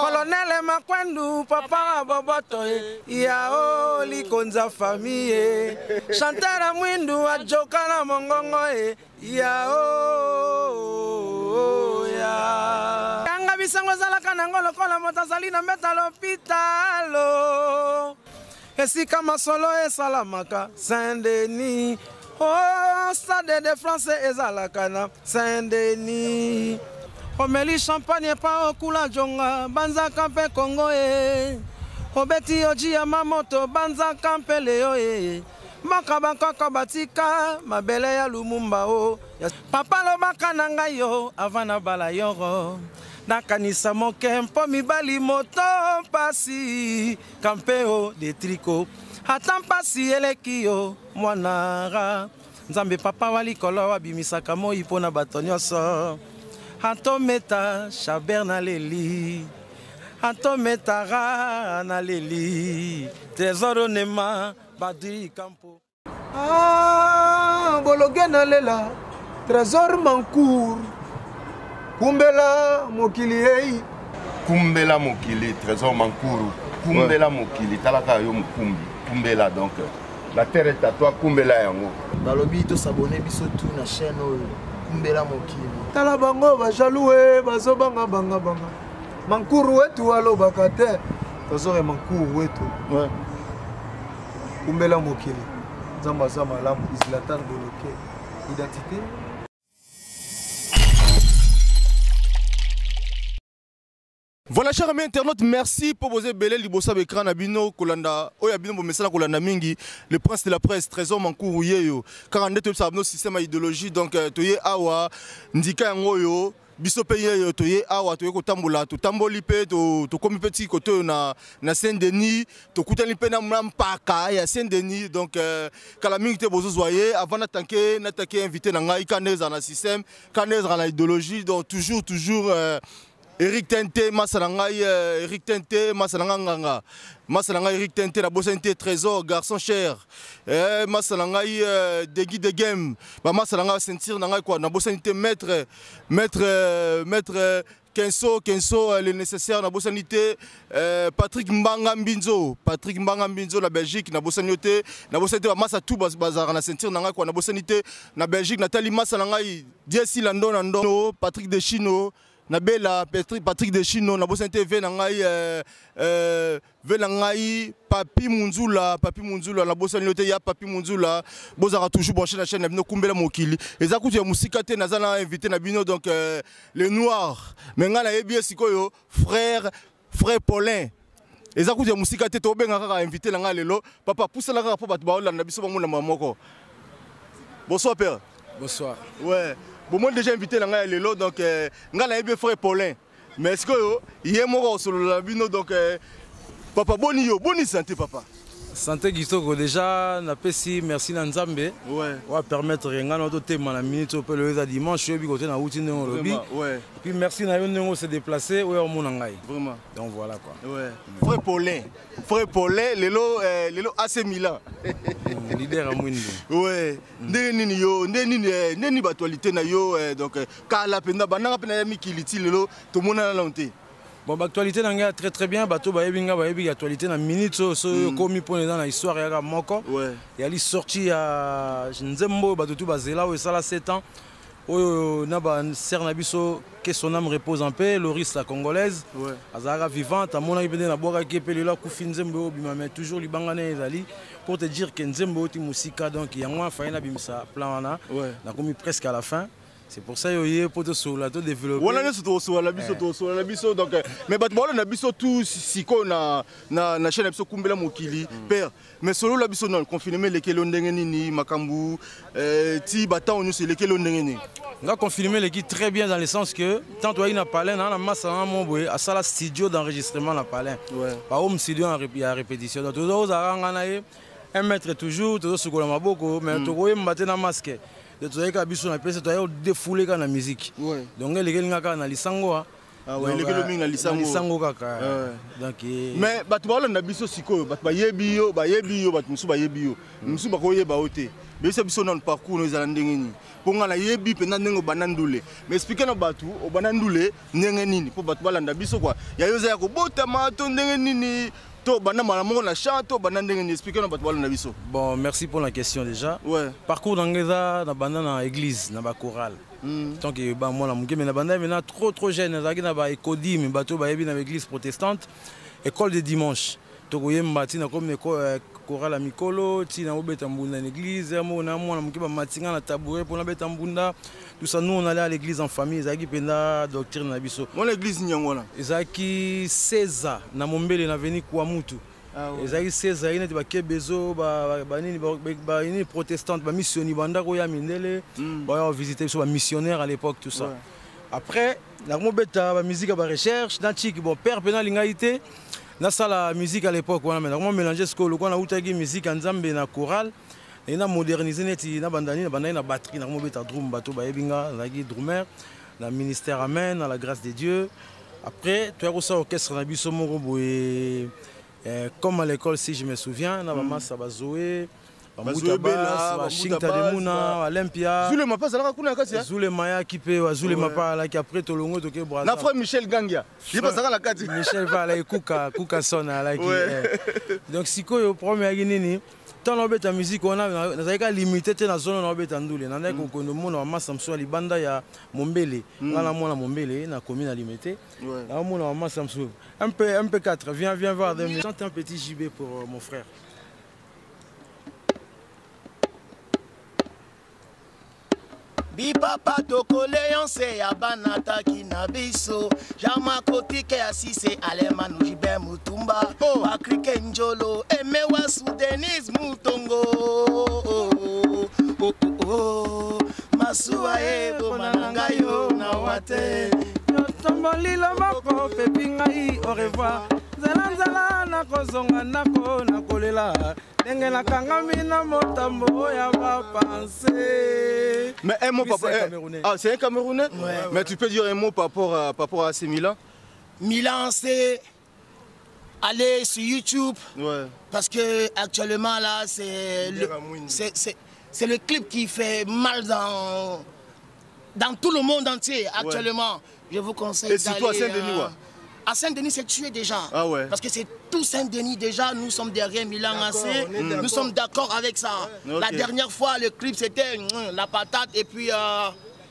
Colonel Makwendu, papa Boboto, ya o likonza famille. Chanteur Mwindu ajoka na mongongo e, ya o ya. Kanga bisango ezalaka nango lokola moto azali na mbeto ya lopitalo. Esika masolo esalamaka Saint-Denis. Oh, Stade de France ezalaka na Saint-Denis. Omeli champagne epa okula jonga banzaka mpe Congo e. Obeti oji ya mamoto banzaka mpe leo e. Mboka bakoko batika mabele ya Lumumba o. Papa lobaka na ngai yo avant na bala yoro. Nakanisa moke mpo mibali moto mpasi Campeo de tricot ata mpasi eleki yo mwana Nzambe papa wa likolo abimisaka moi mpo na bato nyonso. Antometa Chabert naleli Antometara naleli Trésor Onema Badri Kampo. Ah, bologe nalela Trésor Mancour kumbela mokili ei kumbela mokili Trésor Mankuru kumbela ouais. Mokili talaka yo mokumbi kumbela donc la terre est à toi kumbela yango balobi tosabone biso tout na chaîne oyo kumbela mokili tala bango bajaloux e bazobanga banga banga Mankuru wetu alobaka te Trésor Mankuru wetu ouais. Kumbela mokili nzambe aza malamu Zlatan Boloke identité. Voilà, chers amis internautes, merci pour vos belles libosa écran na bino kolanda oya bino bomesana kolanda mingi le prince de la presse Trésor Mankourou yeyo car ndeto sa bino système idéologie donc euh, toye awa ndika yango yo biso mpe yeyo toye awa toye kotambola totamboli mpe tokomi mpe ti kote oyo na, na saint denis tokutani mpe na mpaka ya saint denis donc euh, kala mingi te bozozwa ye avant natanke natake invité na ngai kanda ezala na système kanda ezala na idéologie donc toujours toujours euh, Eric Tente masa na ngai euh, Eric Tente masa na ngai nganga masa na ngai Eric Tente nabosani te Trésor garçon cher eh, masa na ngai euh, Degui de game ba masa na ngai ceinture na ngai quoi nabosani te maître maître euh, maître euh, Kenso Kenso euh, le nécessaire nabosani te euh, Patrick Mbanga Mbinzo Patrick Mbanga Mbinzo na Belgique nabosani yo te nabosani te ba masa tout bazalaka na ceinture na ngai quoi nabosani te na Belgique natali masa na ngai Diesi Lando na Ndo Patrick Dechino na bela Patrick, Patrick Dechino nabosani te ve na ngai euh, euh, ve na ngai Papi Munzula Papi Munzula nabosani yo te ya Papi Munzula bozalaka toujours branché na chaîne na bino kumbela mokili eza kutu ya mosika te naza na invité na bino donc euh, le noir mais ngai nayebi ye sikoyo frère frère Paulin eza kutu ya mosika te tobenga kaka invité na ngai lelo papa pusana kaka mpo bato baolanda biso bamona mbala moko bonsoir père bonsoir ouais bomoni déjà invité na ngai ya lelo donc euh, ngai nayebi ye frère Paulin mais sikoyo ye moko akosolola na bino donc euh, papa boni yo boni santé papa santé kitoko déjà napesi merci na nzambe ouais. oyo permettre ngai na totema na minute oyo mpe lelo eza dimanche oyebi kote nauti ndenge olobi ouais. puis merci na yo ndenge ose déplacer oyo omona ngai vraiment donc voilà quoi ouais. mm. frère Paulin frère Paulin lelo euh, lelo AC Milan mm, leader ya mwindu ouais mm. ndenge nini yo ndenge nini eh, ndenge nini batualité na yo eh, donc eh, kala mpenza bandanga mpe na ya mikili ti lelo tomonana nano te bon baactualité na ngai très très bien bato bayebi ngai bayebi actualité na minute oyo soki mm. okomi mpona eza na histoire yaka moko yali sorti ya nzembo oyo bato tu bazela oyo esala 7 ans oyo na ba sœur na biso que son âme repose en paix Loris la congolaise ouais. azalaka vivante amonaki mpe nde nabwakaki ye mpe lelo akufi nzembo oyo obima mais toujours libanga na ye ezali pour te dire que nzembo euti mosika donc yango wana faye nabimisa plan wana ouais. nakomi presque à la fin c'est pour ça yo ye mpo tosolola to développer wana nyonso tokosolola na biso tokosolola na biso donc euh, mais bato baolanda biso tout sikoyo na, na, na chaîne na biso kumbela mokili mm. père mais solola biso nano confinement elekeli yo ndenge nini makambo eh, ti batango nyonso elekeli yo ndenge nini nga confinement eleki très bien dans le sens que tant toyaki na palin naa na masa nanga mo boye asala studio d'enregistrement na palin ouais. bahome studio ya répétition donc tozozalaka nga na ye un mètre toujours tozosukola maboko mais mm. tokoyemba te na masque donc tozalaki kaka biso na pesa toyaki kodefoule kaka na musique ouais. donc elekeli nga kaka na lisango ah. Ah ouais, elekeli mingi na lisango. Lisango kaka. Donc mais bato baolanda biso sikoyo, bato bayebi yo, bayebi yo, bato mosusu bayebi yo, mosusu bakoyeba yo te. Beyebisa biso nano parcours no ezala ndenge nini, mpo nga nayebi mpenza ndenge obanda ndule, mais explike na bato obanda ndule ndenge nini mpo bato balanda biso kua. Ya yo eza ya kobotama to ndenge nini, to obanda mbala moko na champ, to obanda ndenge nini? Explike na bato balanda biso. Bon, merci pour la question déjà. Ouais. Parcours na ngai eza na banda na église, na bachorale. Tant que ba mwana moke, mais na banda maintenant trop trop jeune, nazalaki na ba écodim, bato bayebi na église protestante, école de dimanche. Tokoyemba ntina komi chorale ya mikolo, ntina obeta mbunda na église, mona mwana moke bamatinga na tabouret mpona beta mbunda. Tout ça, nous on allait à l'église en famille, ezalaki mpenza doctrine na biso. Mwana église nini yango wana? Ezalaki César na Mombele na veni Kwamutu. Ah ouais. Ezalaki César neti bakebezo banini banini protestante, bamissioni bandako ya mindele, baya visiter biso, bamissionnaire à l'époque, tout ça. Ouais. Après nakomobeta bamusique ya barecherche na chiki. Bon, père mpena alingaki te nasala musique à l'époque wana, mais nakoma mélange sikoyo lokola nautaki musique ya Nzambe na chorale, naye na moderniser neti na bandani na bandani na batterie, nakomobeta drum. Bato bayebi nga, nazalaki drummer na ministère Amen à la grâce de Dieu. Après toya kosala orchestre na biso moko boye, comme à l'école, si je me souviens, na bamasa bazoe, Bazoe Bela, Bashingta Bambuta de Muna, Bas, Olympia. Zulema mpe azalaka kuna na kati, eh? Zulema ayaki mpe, Zulema Ouais. mpe alaki. Après tolongo toke Braza. Na frère Michel Gangia ye mpe azalaka na kati. Michel mpe alaki, Kuka Kuka Son alaki. Ouais. Donc sikoyo problème eyaki nini? Ntango naobeta musique wana, nazalaki ka limité te na zone naobeta ndule. Nandaki kokende omona bamasa mosusu ya libanda ya Mombele. Nga na mwana Mombele, nakomi na Limete. Ouais. Naomona bamasa mosusu MP, MP4, viens, viens voir, chante un petit JB pour mon frère. Bipapa tokoleyonse ya bana taki na biso jama kotike ya sise alemanu jibe mutumba. Oh. Bakrike njolo emewasu Denis Mutongo. Oh, oh, oh. Masuwa eboma na ngai yo na wate. Tomboli loboko pepi ngai au revoir, nzela nzela nakozonga ndako nakolela ndenge nakangami na motambo ya bapense. Mais un mot Lui, par c'est un rapport. Camerounais. Ah, c'est un Camerounais. Ouais. Mais tu peux dire un mot par rapport à AC Milan? Milan, c'est aller sur YouTube. Ouais. Parce que actuellement là, c'est le clip qui fait mal dans tout le monde entier actuellement. Je vous conseille Et surtout à d'aller, Saint-Denis, ouais. À Saint-Denis, c'est tué déjà. Ah ouais. Parce que c'est tout Saint-Denis déjà. Nous sommes derrière Milan D'accord, AC. on est Nous d'accord. sommes d'accord avec ça. Ouais. La Ok. dernière fois, le clip, c'était la patate et puis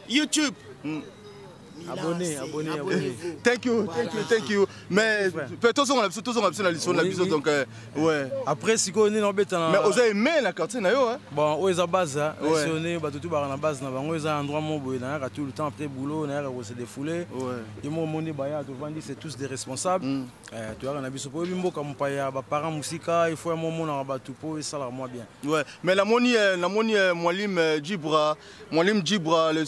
YouTube. Milan Abonnez, AC, abonnez, abonnez. abonnez-vous. Thank you, thank you, thank you. Mais Frère. peut-être on a biso, tozonga biso na lisolo na Oui, biso oui. donc ouais. Après sikoyo nde naobeta na Mais oza aimé na quartier na yo, hein? Bon, oyo eza base. Ouais. Sione bato tu baka na base na bango, eza endroit moko boye nayaka tout le temps après boulot, nayaka kose défouler. Ouais. Ye moko omoni baya tovandi, c'est tous des responsables. Toyaka na biso po oyebi mboka mopaya, baparent mosika, il faut ya momonaka bato mpo esalaka mwa bien. Ouais, mais la moni, Mwalim Djibra, Mwalim Djibra, le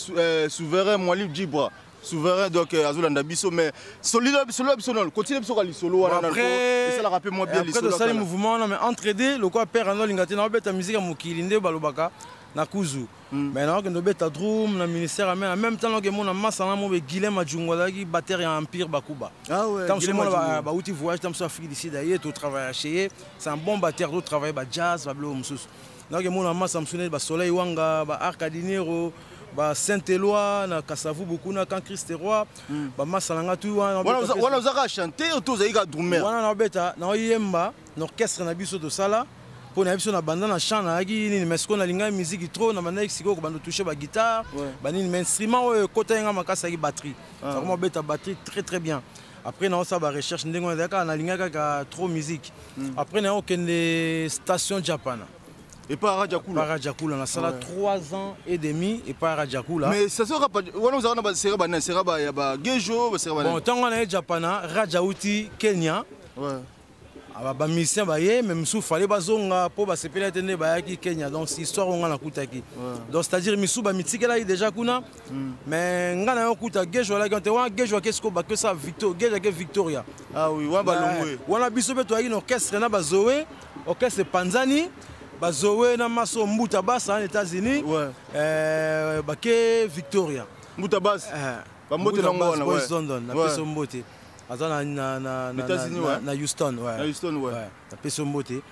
souverain Mwalim Djibra, souverain donc azolanda biso, mais solide solo biso non, continue biso ka lisolo wana na Après et ça la rappelle moi bien après lisolo. tosali mouvement wana, mais entre deux lokola père ando alinga te naobeta musique ya mokili nde balobaka na kuzu, mais naokende obeta drum na ministère amen. En même temps naokemona masa na mo be Guilem Adjungo, azalaki batteur ya Empire Bakuba. Ah ouais, Tant Guilhem mosusu mona Adjungo. bauti voyage, tant mosusu Afrique d'ici daye totravaille chez ye, c'est un bon batteur, totravaille ba jazz, babiloko mosusu. Naokemona masa mosusu neti basoleil wanga, ba Arcadinero, ba Saint Éloi na Kasavubu kuna, quand Christ est roi, bamasa na nga tu wana. Wana ozaka chanter to ozali ka drummer? Wana naobeta, naoyemba na orchestre na biso tosala mpo na biso. Na banda na chant nayaki nini, mais sikoyo nalingaki musique trop, na bandaki sikoyo kobanda touche baguitare, banini, mais instrument oyo ekota ye nga makasi ayaki batterie. Nakoma obeta batterie très très bien. Après naosala barecherche ndenge wana ezalaki kaka, nalingaki kaka trop musique. Après naye okende station Japan. Et pas Rajakula. Parajakula, nasala 3 ans et demi epai Rajakula. Mais ça sera pas wana ozaka na ba sera ba sera ba ya ba Gejo, ba sera ba Bon, ntango wana ye Japana, Raja uti Kenya. Ouais. Bamusicien baye, mais mosusu fale bazonga mpo basepeli ete nde bayaki Kenya. Donc histoire oyo nga nakutaki, donc c'est à dire misusu bamitikelaki déjà kuna, mais nga na yo kuta Gejo alaki te wana. Gejo ake sikoyo bakesa Victor, Gejo ake Victoria. Ah oui, wana balongwe. Wana biso mpe toyaki na orchestre na bazoe, orchestre epanzani, bazoe na maso mbuta basa na États-Unis. Ouais. Bake Victoria. Mbuta Bas. Eh. Bambote nango wana, Boys London, napesi yo mbote. Aza na Houston. Na Houston, ouais. Napesi yo mbote.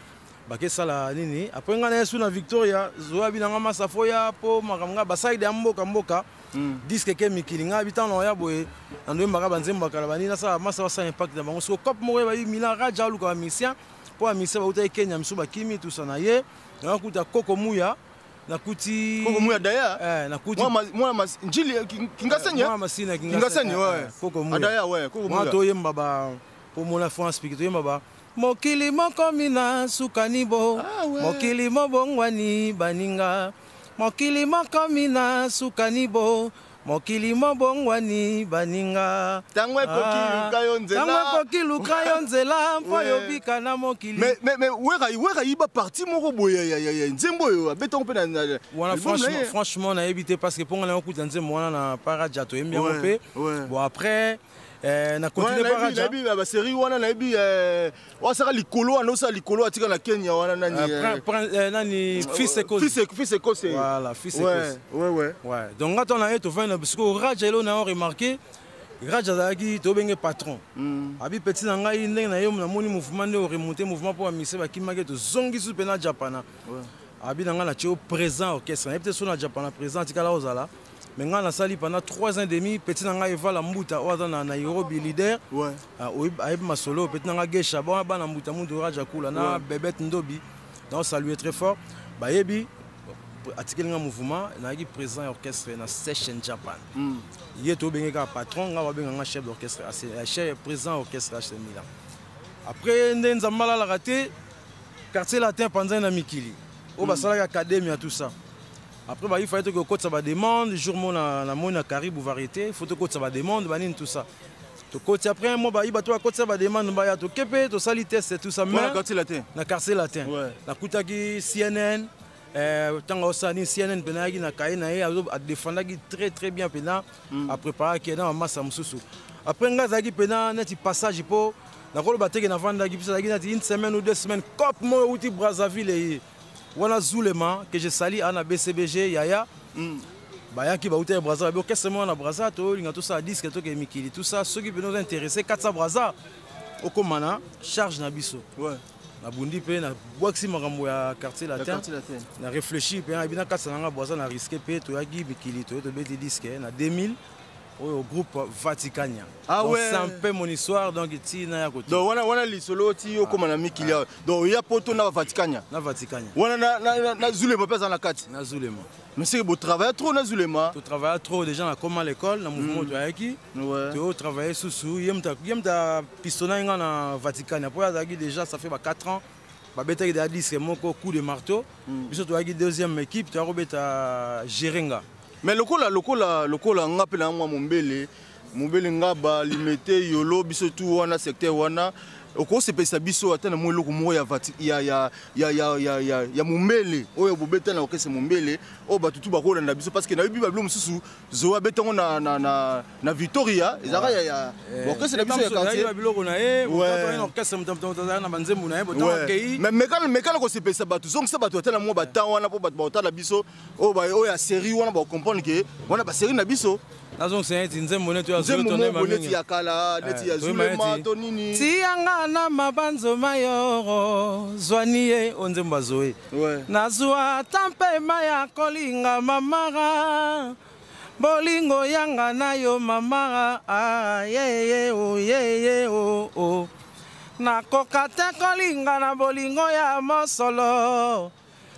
Bakesala nini après ngai na yesu na Victoria zoyabi nanga masafo ya mpo makambo ngai basaide ya mboka mboka disque ke mikili ngai bitano ya boye na ndoyembaka banzembo ya kala banini nasala masa basala impact na bango. Siko cop moko yebayi Milan Raja aluka bamisien mpo bamisien bautaki Kenya misu bakimi tusa na ye nakuta Koko Muya nakuti Koko Muya daya nakuti mwana njili Kingasani mwana masina Kingasani ouais Koko Muya adaya ouais Koko Muya mwana toyemba ba po mona France piki toyemba ba mokili mokomi na sukani bo mokili mobongwani baninga mokili mokomi na sukani bo mokili mobongwani baninga tango ekoki luka yo nzela tango ekoki luka yo nzela mpo yobika na mokili. Mais wera yiba parti moko boye ya nzembo oyo abetango mpe na wana franchement nayebi te parce que mpo nga na yokuta nzembo wana na Paraja toyembi yango mpe. Bon après na continue Paraja nayebi ba série wana nayebi osaka likolo wana osala likolo atika na Kenya wana nani nani Fils Ekose Fils Ekose voilà Fils Ekose ouais donc nga tona ye tovandi na bisiko Raja elo na remarqué Raja azalaki tobenge patron abi petit na ngai ndenge na ye namoni mouvement nde oremonte mouvement mpo bamise bakimaki tozongi su mpe na Japana abi na ngai na tie au présent orchestre nayebi te so na Japana présent atikala ozala. Mais nga nasali pendant 3 ans et demi petit na ngai Evala Mbuta oyo aza na Nairobi leader. Ayebi masolo petit na ngai Gesha bon bana Mbuta mundu Raja Kula na Bebet Ndobi donc saluer très fort bayebi atikeli nga mouvement nayaki président orchestre na Session Japan. Ye to bengeka patron nga babenga nga chef d'orchestre chef président orchestre AC Milan. Après nde nzambala la raté quartier latin panzani na mikili oyo basalaka académie tout ça. Après, bah, il fallait que ça va demande, jour mon na mon na Caribou variété, il faut que ça va demande, bah, tout ça. To côté après moi bah il ba toi côté ça va demande bah ya to kepe to sali test tout ça mais na quartier latin. Na quartier latin. Na kutaki CNN tango osani CNN pena ki na kaye na ye a défendre ki très très bien pena a préparer ki na massa mususu. Après nga zaki pena neti passage po na kolo bateke na vanda ki pisa ki nati une semaine ou 2 semaines cop moi outi Brazzaville et wana Zulema que je salue ana BCBG Yaya. Bayaki ba uta Brazza ba orchestre moi na Brazza to linga tout ça disque to ke mikili tout ça ceux qui peuvent nous intéresser 400 Brazza okomana charge na biso. Na bundi pe na boxi makambo ya quartier latin. Na réfléchi pe na bina 400 nga Brazza na risqué pe to yaki mikili to to beti disque na 2000 au groupe Vaticania. Ah donc, ouais. C'est un peu mon histoire donc ti na ya côté. Donc wana lisolo ti yo koma na mikili. Donc ya poto na Vaticania. Na Vaticania. Wana na Zulema pesa na kati. Na Zulema. Mais c'est que vous travaillez trop na Zulema. Tu travailles trop déjà na comment l'école na mouvement to yaki. Tu travailler sous yemta yemta pistona nga na Vaticania. Pour azaki déjà ça fait ba 4 ans. Ba beta ki da disque moko coup de marteau. Biso to yaki deuxième équipe to robeta Gerenga. Mais lokola nga pe na mwa mombele nga ba limité yolo biso tout wana secteur wana okosepesa biso ata na mwa eloko moko ya ya ya ya ya ya ya ya mombele oyo bobeta na orchestre mombele oyo bato tu bakolanda biso parce que nayebi babilo mosusu zoa betango na na na na Victoria ezalaka ya ya orchestre na biso ya quartier ba biloko na ye botato na orchestre moto na banzembo na ye botato kei mais mekana kosepesa bato zongisa bato ata na mwa batan wana po bato baotala biso oyo ba oyo ya série wana ba comprendre que wana ba série na biso nazongisa neti nzembo neti ya Zoe to neti ya kala neti ya Zulema to nini tianga na mabanzo mayoro zwani ye onzembo Zoe nazwa tampe maya kolinga mamara bolingo yanga nayo mamara ah ye ye o ye ye o o nakoka te kolinga na bolingo ya mosolo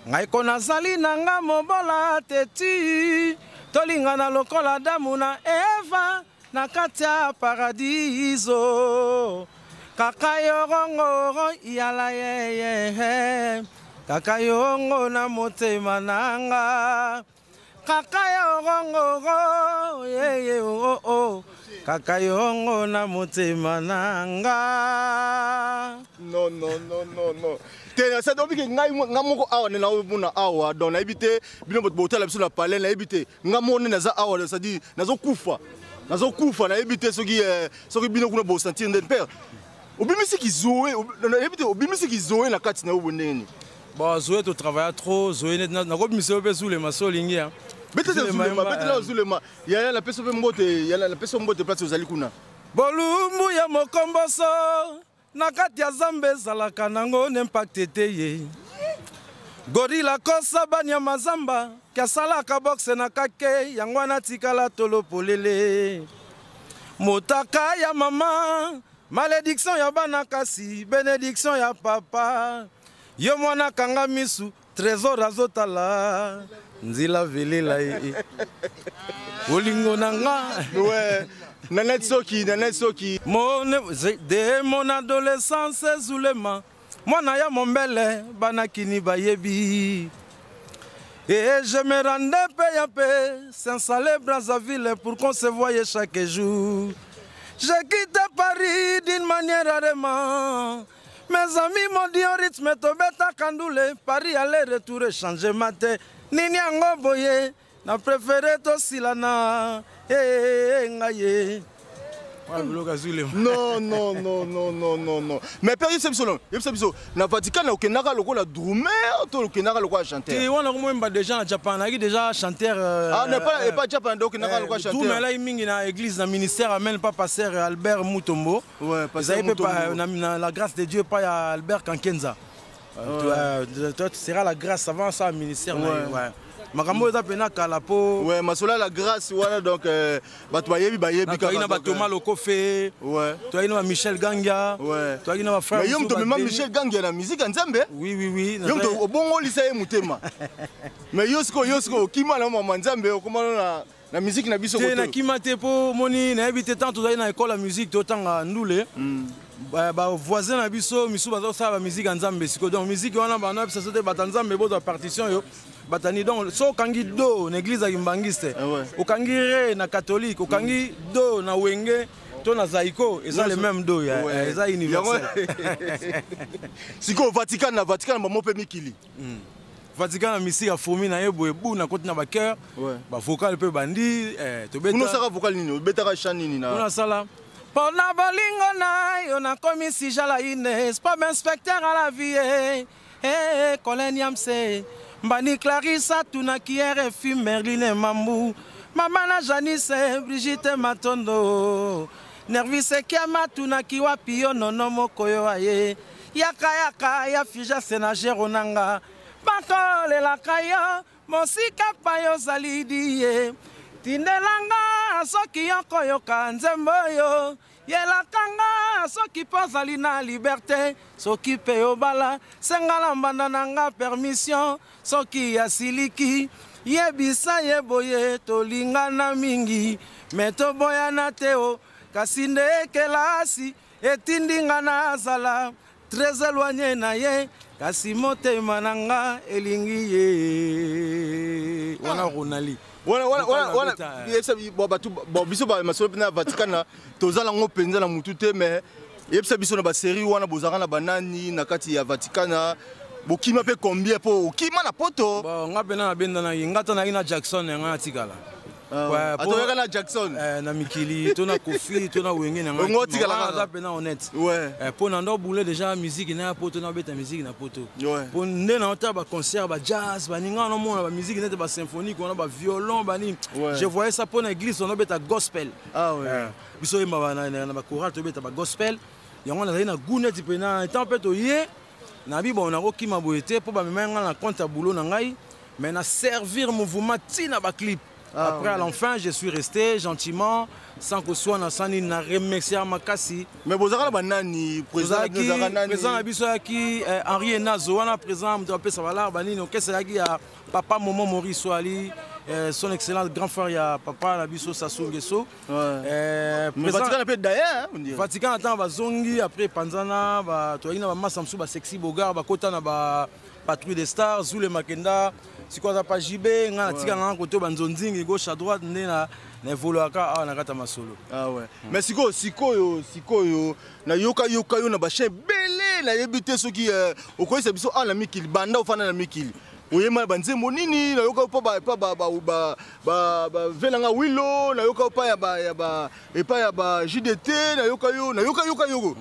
ngai ko nazali nanga mobola te ti tolinga na lokola Adamu na Eva na kati ya paradiso kaka yorongoro yala ye kaka yorongo na motema nanga kaka yorongoro ye o o kaka yorongo na motema nanga. Non non non non non te ça donc que ngai nga moko awa na mona awa donc na ebité bino botala biso na palais na ebité nga mona naza awa ça dit nazo kufa na ebité soki soki bino kuna bo sentir ndeni père obimisi ki zoé na ebité obimisi ki zoé na kati na oboneni. Bon Zoé to travaille trop Zoé na ko bimisi pe sous les masolingi hein. Betela Zulema, betela Zulema. Yaya napesi mpe mbote, yaya napesi mbote place ozali kuna. Bolumbu ya mokomboso na kati ya zamba ezalaka nango n'impact te ye. Gorila kosa banyama zamba kiasalaka boxe na kake yango wana tikala tolo polele. Motaka ya mama, malédiction ya bana kasi bénédiction ya papa. Yo mwana kanga misu, Trésor azotala nzila velela ye bolingo na nga. Ouais. Nanette Soki, Nanette Soki. Mon, de mon adolescence Zulema, mwana ya mombele banakini bayebi. Et je me rendais PAP, s'installer Brazzaville pour qu'on se voyait chaque jour. J'ai quitté Paris d'une manière rarement. Mes amis m'ont dit au rythme tobeta kandule, Paris aller-retour échanger matin. Nini yango boye, na préféré tosilana. Eh, ngaye. Non, non, non, non, non, non, non. Mais père, yebisa biso, yebisa biso, na Vatican okendaka lokola drummer to okendaka lokola chanteur? Te wana komoyemba déjà na Japan, nayaki déjà chanteur. Ah, n'est pas, et pas Japan, donc okendaka lokola chanteur. Drummer alaki mingi na église, na ministère Amen, pa pasteur Albert Mutombo. Ouais, pasteur Ezali mpe Mutombo. na la grâce de Dieu, pa ya Albert Kankenza. Toi, tu seras la grâce avant ça, ministère. Ouais. Ouais. Makambo eza pena kala po. Ouais, masola la grâce wana donc bato bayebi bayebi Na toyaki na kaka, donc, ba Thomas Lokofe. Ouais. Toyaki na ba Michel Gangia. Ouais. Toyaki na ba frère Mais yo mosusu moto mema ba Michel Gangia na musique ya Nzambe? Oui, oui, oui. Yo moto obongolisa ye motema. Mais yo siko, yo siko okima na mama Nzambe, okoma na musique na biso Te koto. na kima te po moni nayebi te tant tozali na école ya musique totanga ndule. Ba voisin na biso misu bazosala ba musique ya Nzambe siko. Donc musique wana bana biso te bata Nzambe bozwa partition yo. Batani donc so okangi do na église ya Kimbangiste. Ah ouais. Okangi re na catholique, okangi do na wenge to na Zaiko, eza le même do ya, Ouais. eza universel. Yango- Siko Vatican na Vatican ba mope mikili. Vatican na musique ya fourmi na ye boye bu na koti na ba cœur. Ouais. Ba vocal pe bandi, tobeta. Kuno saka vocal nini, obetaka chant nini na. Kuna sala. Pona bolingo na yo na komi si jala Inès, pas inspecteur à la vie. Eh, eh, Colin Yamse. Mbani Clarissa tunaki RFI Merline Mambu. Mama na Janice Brigitte Matondo. Nervise Kiama tunaki wapi yo nono moko yo aye. Yaka yaka ya fija senagero nanga. Bakolelaka yo mosika pa yo zali die. Tindelanga soki yokoyoka nzembo yo. Yelakanga soki mpo ozali na liberté. Soki mpe obala sengala mbanda nanga permission. Soki asiliki yebisa ye boye tolingana mingi. Me toboyana te o kasi nde kelasi etindi nga nazala très éloigné na ye kasi motema na nga elingi ye. Wana Ronali. Wana, wana, wana, Lokola wana, beta, yebisa bi-, bo, bato, bo, biso ba masolo mpe na Vatican na, tozala yango mpenza na mutu te, mais yebisa biso na ba série wana bozalaka na banani na kati ya Vatican na, bokima mpe combien po okima na poto? Bon, nga mpe na nabendanaki, nga ta nayaki na Jackson ya nga natikala. Ah, Ouais, ata po- oyaka na Jackson? Na mikili, to na Kofi, to na Wenge na nga. Ongo otikala Wana kaka. aza mpe na honnête. Ouais. Po na ndo boule déjà musique na ya poto, na beta musique na poto. Ouais. Po nde na ota ba concert, ba jazz, ba ninga na mona ba musique nete ba symphonique, wana ba violon, ba nini. Ouais. Je voyais ça po na église, on beta gospel. Ah ouais. Biso yemba ba na, na, na ba chorale, to beta ba gospel. Yango na zali na goût neti pe na étant pe to ye, na bi bon, na kokima boye te, po ba mema nga na compte ya boulot na ngai, mais na servir mouvement ti na ba clip. Ah, Après, à ouais. l'enfin, je suis resté gentiment, sans que soit na sani na remercier makasi. Mais bozaka na banani, président Tozalaki, bozaka nani? président na biso yaki Henri Enazo, wana président moto apesa balar banini, orchestre yaki ya papa Momo Maurice Ali, son excellence grand frère ya papa na biso Sassou Nguesso. Ouais. Mais Président Vatican pe d'ailleurs, hein, on dirait. Vatican attend bazongi après Panzana, ba toyaki na ba massa mosusu ba sexy bogar, ba kota na ba patrouille des stars, Zoule Makenda, sikoyo aza pa JB, nga na tika nga koto ba nzonzingi gauche à droite nde na évoluaka awa na kati ya masolo. Ah ouais. Mais sikoyo, sikoyo, sikoyo, na yoka yoka yo na ba chaîne belé, na yebi te soki okoyisa biso awa na mikili, banda ofanda na mikili. Oyema ba nzembo nini, na yoka pa ba, pa ba, ba, ba, ba, ba, velanga wilo, na yoka pa ya ba, ya ba, epa ya ba JDT, na yoka yo, na yoka yoka yo.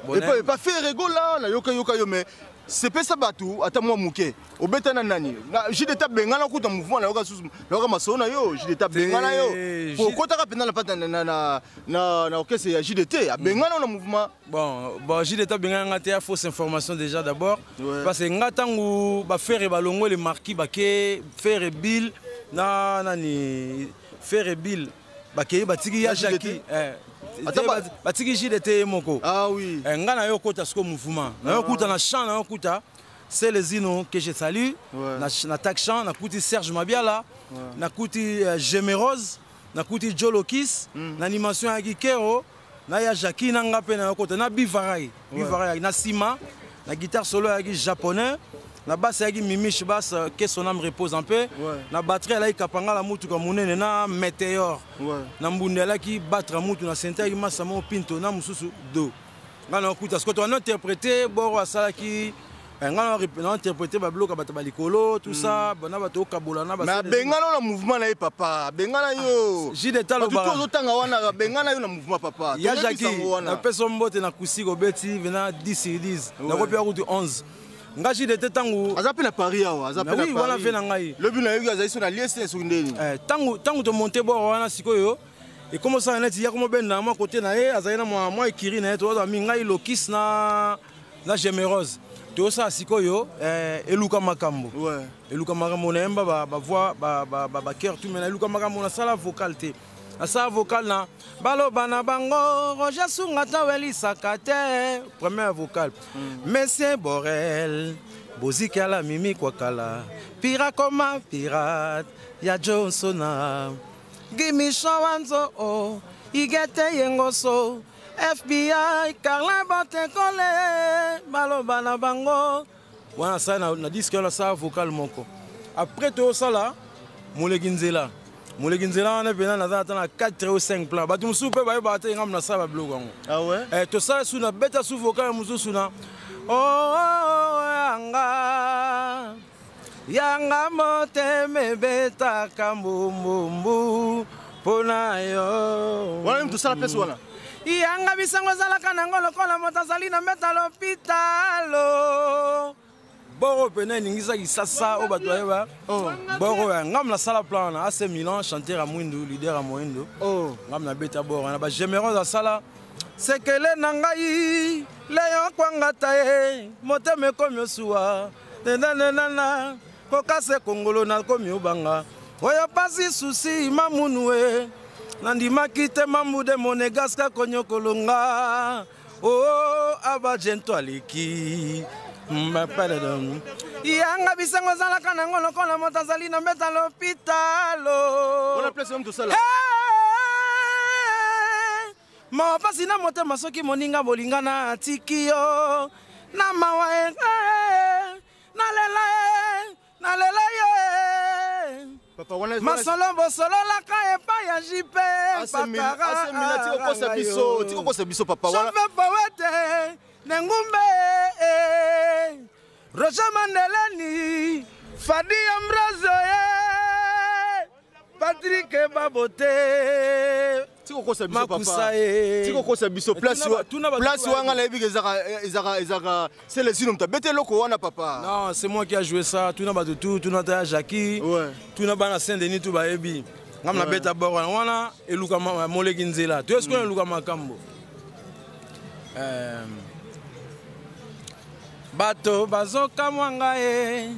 Bon, Epa, na epa Ferre Gola, na yoka yoka yo, mais Sepesa bato ata mwa moke. Obeta na nani? Na JDT bengana kuta mouvement na yoka susu, na yoka masolo na yo, JDT bengana yo. Po kotaka pena na pata na na na na orchestre ya JDT, abengana na mouvement. Bon, bon JDT bengana nga te ya fausse information déjà d'abord. Ouais. Parce que nga tangu ba faire balongo les marquis ba ke faire Bill na nani faire Bill bakei batiki ya Jackie eh batiki JDT ye moko. Ah oui. Eh, nga na yo kota siko mouvement. Na yo kuta na champ na yo kuta Celezino que je salue, ouais. na, na tak champ, na kuti Serge Mabiala, ouais. na kuti Gemerose, na kuti Jolokis, na animation ya Kikero, na ya Jackie na nga pe na yo kota na Bivarai, Ouais. Bivarai na Sima, na guitare solo ya japonais, na basse ya Mimiche basse que son âme repose en paix, Ouais. na batterie ala kapanga la mutu ka munene na Météor. Ouais. Na mbundela ki battre mutu na senta ki masa mo pinto na mususu do. Nga na kuta ce que toi interprété boro asalaki nga na interprété ba bloka bato ba likolo tout ça bana bato okabola na ba Mais abengana na mouvement na ye papa, abengana yo. JDT alobaka. Bato ozotanga wana abengana yo na mouvement papa. Ya Toyebi Jackie, sango wana. napesa mbote na kusi kobeti vena 10 sur 10. Ouais. Nakopi ya kutu 11. Nga JDT tangu Aza pe na Paris awa, aza pe Mais na oui, Paris. wana ve na ngai. Lobi na yoki azali so na liese soki ndeni. Tangu tangu to monter bord wana sikoyo ekomosala neti ya komobenda mwa kote na ye azali na mwa mwa ekiri na ye tozwa mi ngai lokis na na Gemerose. Tozosala sikoyo eluka makambo. Ouais. Eluka makambo nayemba ba ba voix ba ba ba, ba cœur tout mais na eluka makambo nasala vocal te. Nasala vocal na baloba na bango Roger Sunga tawelisaka te première vocale. Monsieur Borel bozikala mimi kwakala pira koma pirate ya Johnsona Gimme Shawanzo oh igete yengoso FBI Carlin Botekole baloba na bango wana sala na, na disque wana sala vocal moko après tozosala moleki nzela moleki nzela wana mpena naza ata na 4 ou 5 plan bato mosusu mpe bayebaka te ngambo nasala babiloko yango. Ah ouais? Tosala su na beta su vocal ya mosusu na oh, oh, yanga yanga motema ebetaka mbumbumbu mpo na yo. Wana tosala place wana. Yanga bisango ezalaka nango lokola moto azali na mbeta lopitalo. Boro pene eningisaki sasa oyo bato bayeba. Boro ya ngam nasala plan wana AC Milan chanteur ya mwindu leader ya mwindu. Ngam nabeta boro wana ba Gemerose asala sekele na ngai leyo kwangata ye motema ekomi osuwa nenanenana kokase kongolo nakomi obanga oyo pasi susi mamunu e nandimaki te mambude monegaska konyokolonga o abajento aleki mbapaladom yanga bisango ezalaka nango lokola moto azali na mbeta lopitalo. Wana place wana tosala. Hey! Mawa pasi na motema soki moninga bolinga na atiki yo na mawa e nalela e nalela yo e Papa wana masolo bosololaka epai ya JP AC Milan tikokosa biso, tikokosa biso papa wana. Chauffeur poète Nengumbe Roger Mandeleni Fadi Ambrosio Patrick Babote Tikokosa biso papa. Makusa ye. Tikokosa biso place place wanga nayebi ke ezaka ezaka ezaka Celezino moto abete eloko wana papa. Non, c'est moi qui a joué ça. Tuna bato tout, tuna ta Jackie. Ouais. Tuna bana Saint-Denis tout bayebi. Ngam na beta bord wana wana eluka moleki nzela. Tu est-ce qu'on eluka makambo? Bato bazokamwa ngai.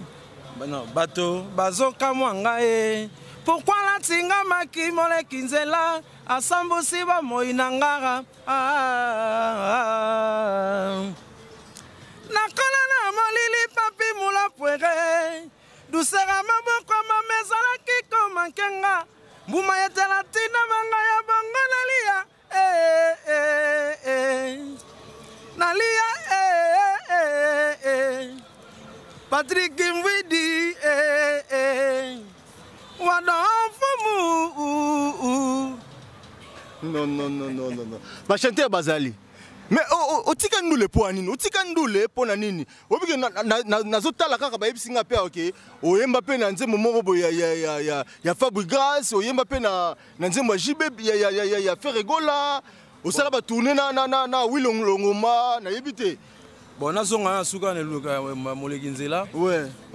Non, bato bazokamwa ngai. Pourquoi latingamaki moleki nzela asambusi bomoi na ngara? Ah. Nakola na molili papi mula pwere dusera maboko mama ezalaki komankenga mbuma etela ntina banga ya bongo nalia eh, eh, eh. Nalia eh, eh, eh. Patrick Mbwidi eh, eh. Wadon fumu. Non, non, non, non, non, non. Bachanteur bazali. Mais otika ndule mpo ya nini? Otika ndule mpo na nini? Obike nazotala kaka bayebisi nga mpe oke oyemba mpe na nzembo moko boye ya Fabregas, oyemba mpe na nzembo ya JB ya Ferre Gola, osala batourne na Wilongoma, nayebi te. Bon, nazonga na suka na eluka moleki nzela.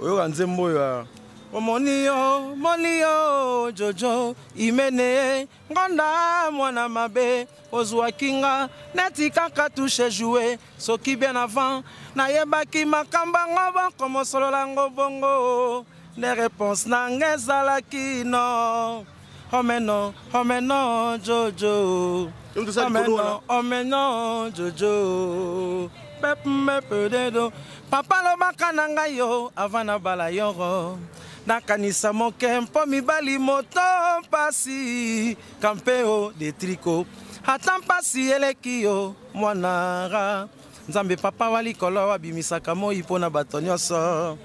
Oyoka nzembo oyo omoni yo, moni yo Jojo Imene Ngonda mwana mabe ozwaki nga neti kaka touche joue soki bien avant nayebaki makambo yango bokomosolola yango bongo nde réponse na nga ezalaki non. Oh mais non, oh mais non, Jojo. Oh mais non, oh mais non, Jojo. Pep mepededo. Papa lobaka na ngai yo avant nabala yoro. Nakanisa moke mpo mibali moto mpasi kampeo de triko ata mpasi eleki yo mwanara. Nzambe papa wa likolo abimisaka moi mpo na bato nyonso.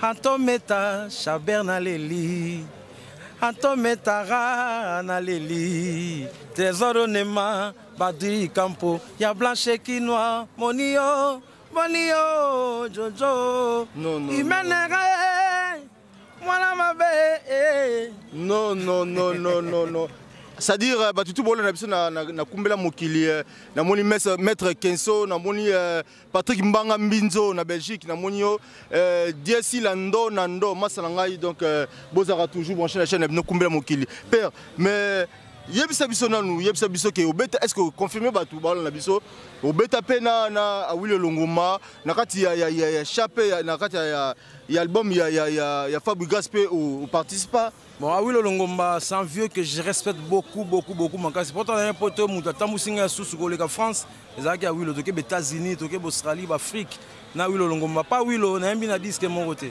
Antometa Chabert naleli, Antometara naleli, Trésor Onema Badri Campo ya Blanche Quinoa Monio Monio Jojo. Non, non, Imenere mwana mabe. Non, non, non, non, non, non. C'est-à-dire, bato tu bolona biso na kumbela mokili, namoni maître Kenso, namoni Patrick Mbanga Mbinzo na Belgique, namoni yo Diesi Lando Nando masala ngai. Donc bozara toujours branché la chaîne na kumbela mokili. Père, mais yebisa biso nanu, yebisa biso ke obeta, est-ce que confirmer bato bolona biso obeta pe na Awilo Longoma na kati ya chape ya, na kati ya album ya Fabregas pe o participe pas. Bon, Awilo Longomba, c'est un vieux que je respecte beaucoup, beaucoup, beaucoup. Makasi. Pourtant, il y a un poteau, Mouta Tamousinga, Soussou, Koleka, France, les Aki Awilo, toke États-Unis, toke Australie, Afrique. Na Awilo Longomba, pas Awilo, na yembi na disque mon côté.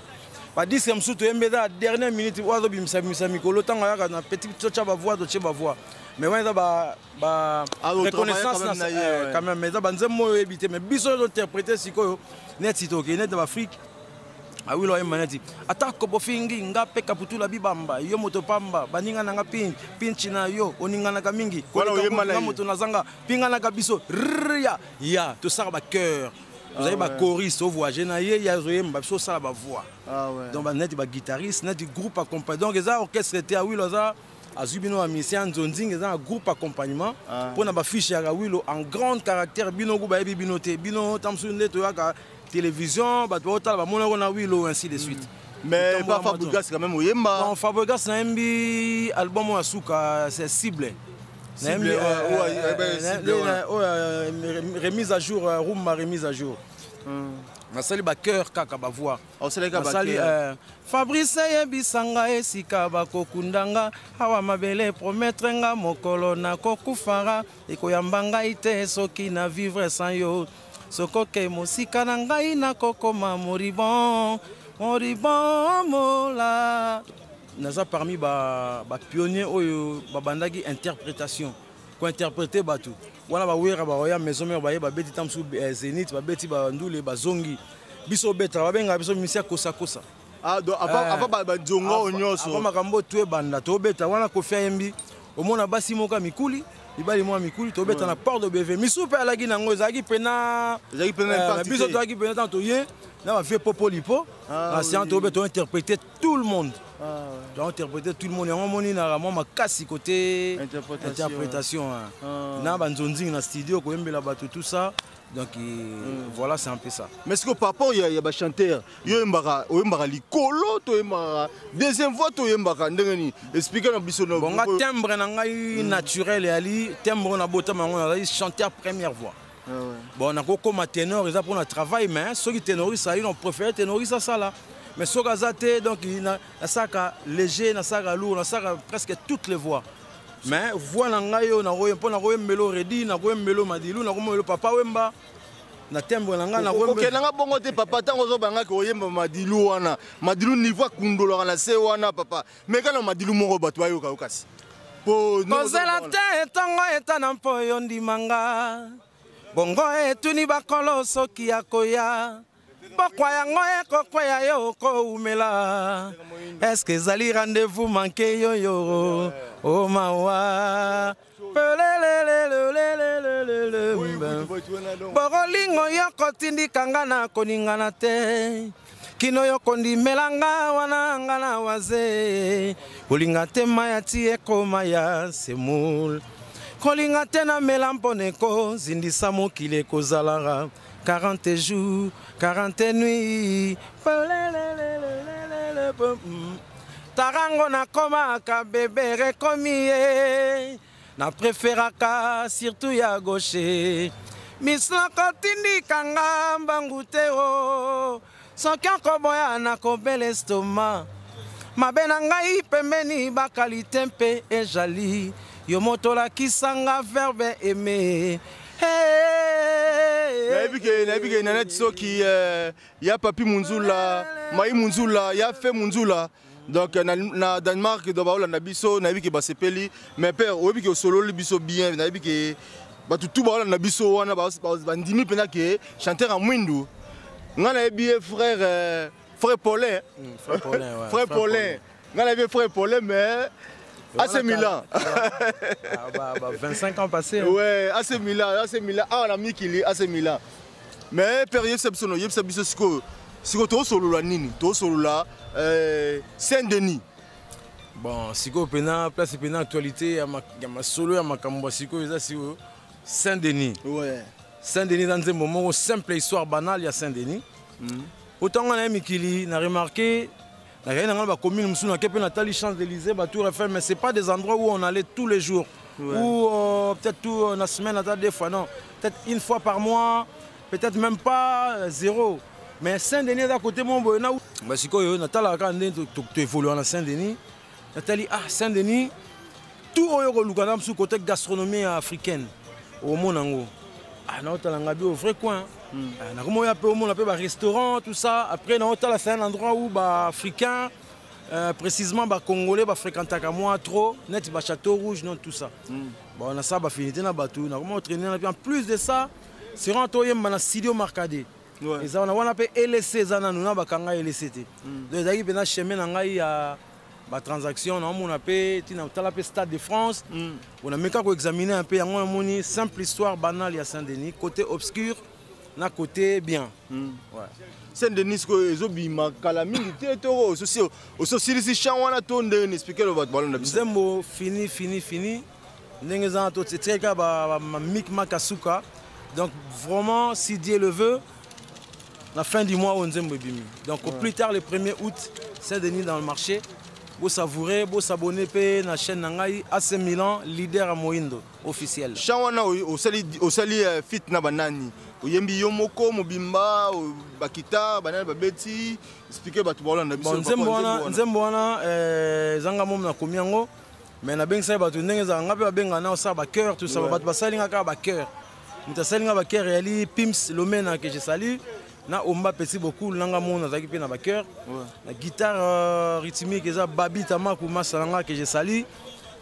Ba disque msusu, to yembi da dernière minute, oyo bimisa, bimisa mikolo, tango yaka na petit tcha ba voix, tcha ba voix. Mais ouais, ba, Ah, au reconnaissance travail, quand même, na, na ye, ouais. quand même, mais ça, ba nzembo oyo yebi te, mais biso oyo interpréter sikoyo, net toke, net ba Afrique. Awilo ayemba neti atako bofingi nga pe kaputula bibamba yo moto pamba baninga nanga pinchi na yo oninganaka mingi Wana koleka oyemba na nga ye. moto nazanga pinganaka biso ria ya tosala ba cœur tozali ba choriste ovoyage na ye ya azoyemba biso osala ba voix. Ah ouais. Donc ba neti ba guitariste neti groupe accompagné donc eza orchestre te. Awilo aza azwi bino ba musicien nzonzing eza na groupe accompagnement mpona ba fiche ya Awilo en grande caractère bino ku bayebi bino te bino ta mosusu nde toyaka télévision bato baotala bamonako na Awilo ainsi de suite. Mais Totambola pas mwa to. Fabregas quand même oyemba. Bon, Fabregas nayembi album oyo ya suka c'est cible. Cible, Nayembi, ouais, ouais, ouais, cible, ouais. Oyo, remise à jour, rumba remise à jour. Nasali ba cœur kaka ba voix. Ah, osali kaka ba Nasali, cœur. Fabrice eyebisa nga esika bakokunda nga awa mabele promettre nga mokolo nakokufara ekoyamba ngai te soki na vivre sans yo sokoke mosika na ngai nakokoma moribond moribond mola. Naza parmi ba pionnier oyo babandaki interprétation kointerpréter bato wana bawera baoya maison mère baye babeti ta mosusu, Zénith babeti bandule bazongi biso obetaka babengaka biso misia kosakosa. Ah, donc avant ba nzonga oyo nyonso. Avant makambo to ebanda tobeta wana Kofi ayembi omona basi moko ya mikuli mibali moko ya mikuli tobeta na Porte de BV misu mpe alaki nango ezalaki pena Ezalaki pena impact biso te. toyaki pena ntango toye na bavie popolipo na séance toyobeta tointerpréter tout le monde. Tointerpréter tout le monde yango omoni na mwa makasi côté Interprétation, interprétation, hein. Na banzonzingi na studio koyembela bato tout ça donc voilà, c'est un peu ça. Mais est-ce que par rapport ya ba chanteur yo oyembaka likolo to oyembaka deuxième voix to oyembaka ndenge nini? Explique na biso na Bon, nga timbre na ngai naturel eyali timbre oyo nabotama yango nazali chanteur première voix. Ah ouais. Bon, nakokoma ténor eza mpona travail mais soki ténoriste ayi na préféré ténoriste asala mais soki aza te donc nasalaka léger, nasalaka lourd, nasalaka presque toutes les voix mais voix na ngai oyo nakoye mpo nakoyembela Redi, nakoyembela Madilu, nakoyembela Papa Wemba na timbre na ngai nakoyembela. Okendanga bongo te papa ntango ozobangaki oyemba Madilu wana Madilu niveau akundolaka na se wana papa mais kana Madilu moko bato bayoka yo kasi po Kozela te ntongo etana mpo oyo ndimanga bongo etuni bakolo soki akoya pokwa yango ekokweya yo koumela eske ezali rendez-vous manqué yoyo o mawa pelelelelelelelele borolingo yo kotindika na koningana te kino yo kondimela nga wana nga na waze kolinga te maya ti ekoma ya semule kolinga te namela mpona ekozindisa mokili ekozalaka. 40 jours 40 nuits. Tarango nakomaka bebe rekomi ye na préféraka surtout ya gauche misloko tindika nga mbangu te o soki okoboya nakobela estoma mabe na ngai pembeni bakalite mpe ejali yo moto olakisa nga verbe aime. Nayebi ke nayebi ke naneti soki ya papi munzula mai munzula ya fe munzula donc na Danemark do baolanda biso, nayebi ke basepeli. Mais père, oyebi ke osololi biso bien, nayebi ke bato tu baolanda biso wana bandimi mpenza ke chanteur ya mwindu ngai nayebi ye frère, frère Paulin. Frère Paulin, ouais. Frère Paulin, ngai nayebi ye frère Paulin, mais AC Milan. Ah, bah, 25 ans passés. Hein. Ouais, AC Milan, AC Milan. Ah, la Mikili, AC Milan. Mais père, yebisa biso no, yebisa biso sikoyo. Sikoyo tosolola nini? Tosolola Saint-Denis. Bon, sikoyo pena place pena actualité ya masolo ya makambo ya sikoyo eza sikoyo Saint-Denis. Saint-Denis eza nzembo moko simple, histoire banale ya Saint-Denis. Autant na ye mikili na remarqué nakei na ngai bacommune mosusu, nake mpe natali Champs-Élysées, batour Eiffel, mais c'est pas des endroits où on allait tous les jours ou peut-être tout la semaine, ata deux fois, non, peut-être une fois par mois, peut-être même pas, zéro. Mais Saint-Denis eza côté moko boye na basikoyo natalaka kaka ndenge toévolue na Saint-Denis. Natali, ah, Saint-Denis, tout oyo koluka na mosusu côté gastronomie africaine omona yango. Ah, naotala nga bi au vrai coin. Ah, nakomoya mpe omona mpe barestaurant, tout ça. Après naotala, c'est un endroit où baafricain, précisément bacongolais, bafréquentaka moi trop, neti bachâteau rouge, non, tout ça. Bon, nasala baaffinité na bato, nakoma otraîner na mpe. En plus de ça, seront toyemba na studio Marcadé. Eza wana wana mpe LC eza nanu na bakanga LC te. Donc ezalaki mpenza chemin na ngai ya batransaction. Naomona mpe ntina tala mpe Stade de France. Bon, nameka koexamine mpe yango, namoni simple histoire banale ya Saint-Denis, côté obscur na côté bien. Ouais. Saint-Denis sikoyo ezobima kala mingi te to ososilisi champ wana to ndenge ni? Expliquer bato balanda biso. Nzembo fini, fini, fini. Ndenge eza na to etikali kaka bamik makasuka. Donc vraiment, si Dieu le veut, la fin du mois oyo nzembo ebimi. Donc au plus tard le 1er août, Saint-Denis dans le marché. Bosavourer, bosabonner mpe na chaîne na ngai AC Milan, leader ya moindo officiel. Champ wana osali feat na banani? Oyembi yo moko mobimba, bakita banani babeti? Expliquer bato baolanda biso. Bon, nzembo wana ezanga momo nakomi yango, mais nabengisaki bato ndenge ezala nga mpe babenga na osala bachœur, tout ça. Bato basali nga kaka bachœur. Moto asali nga bachœur eyali Pims Lomena, que je salue, na Omba Pesi beaucoup nanga mo nazalaki mpe na bachœur. Na guitare rythmique eza Babi Tamaku Masa na nga, que je salue,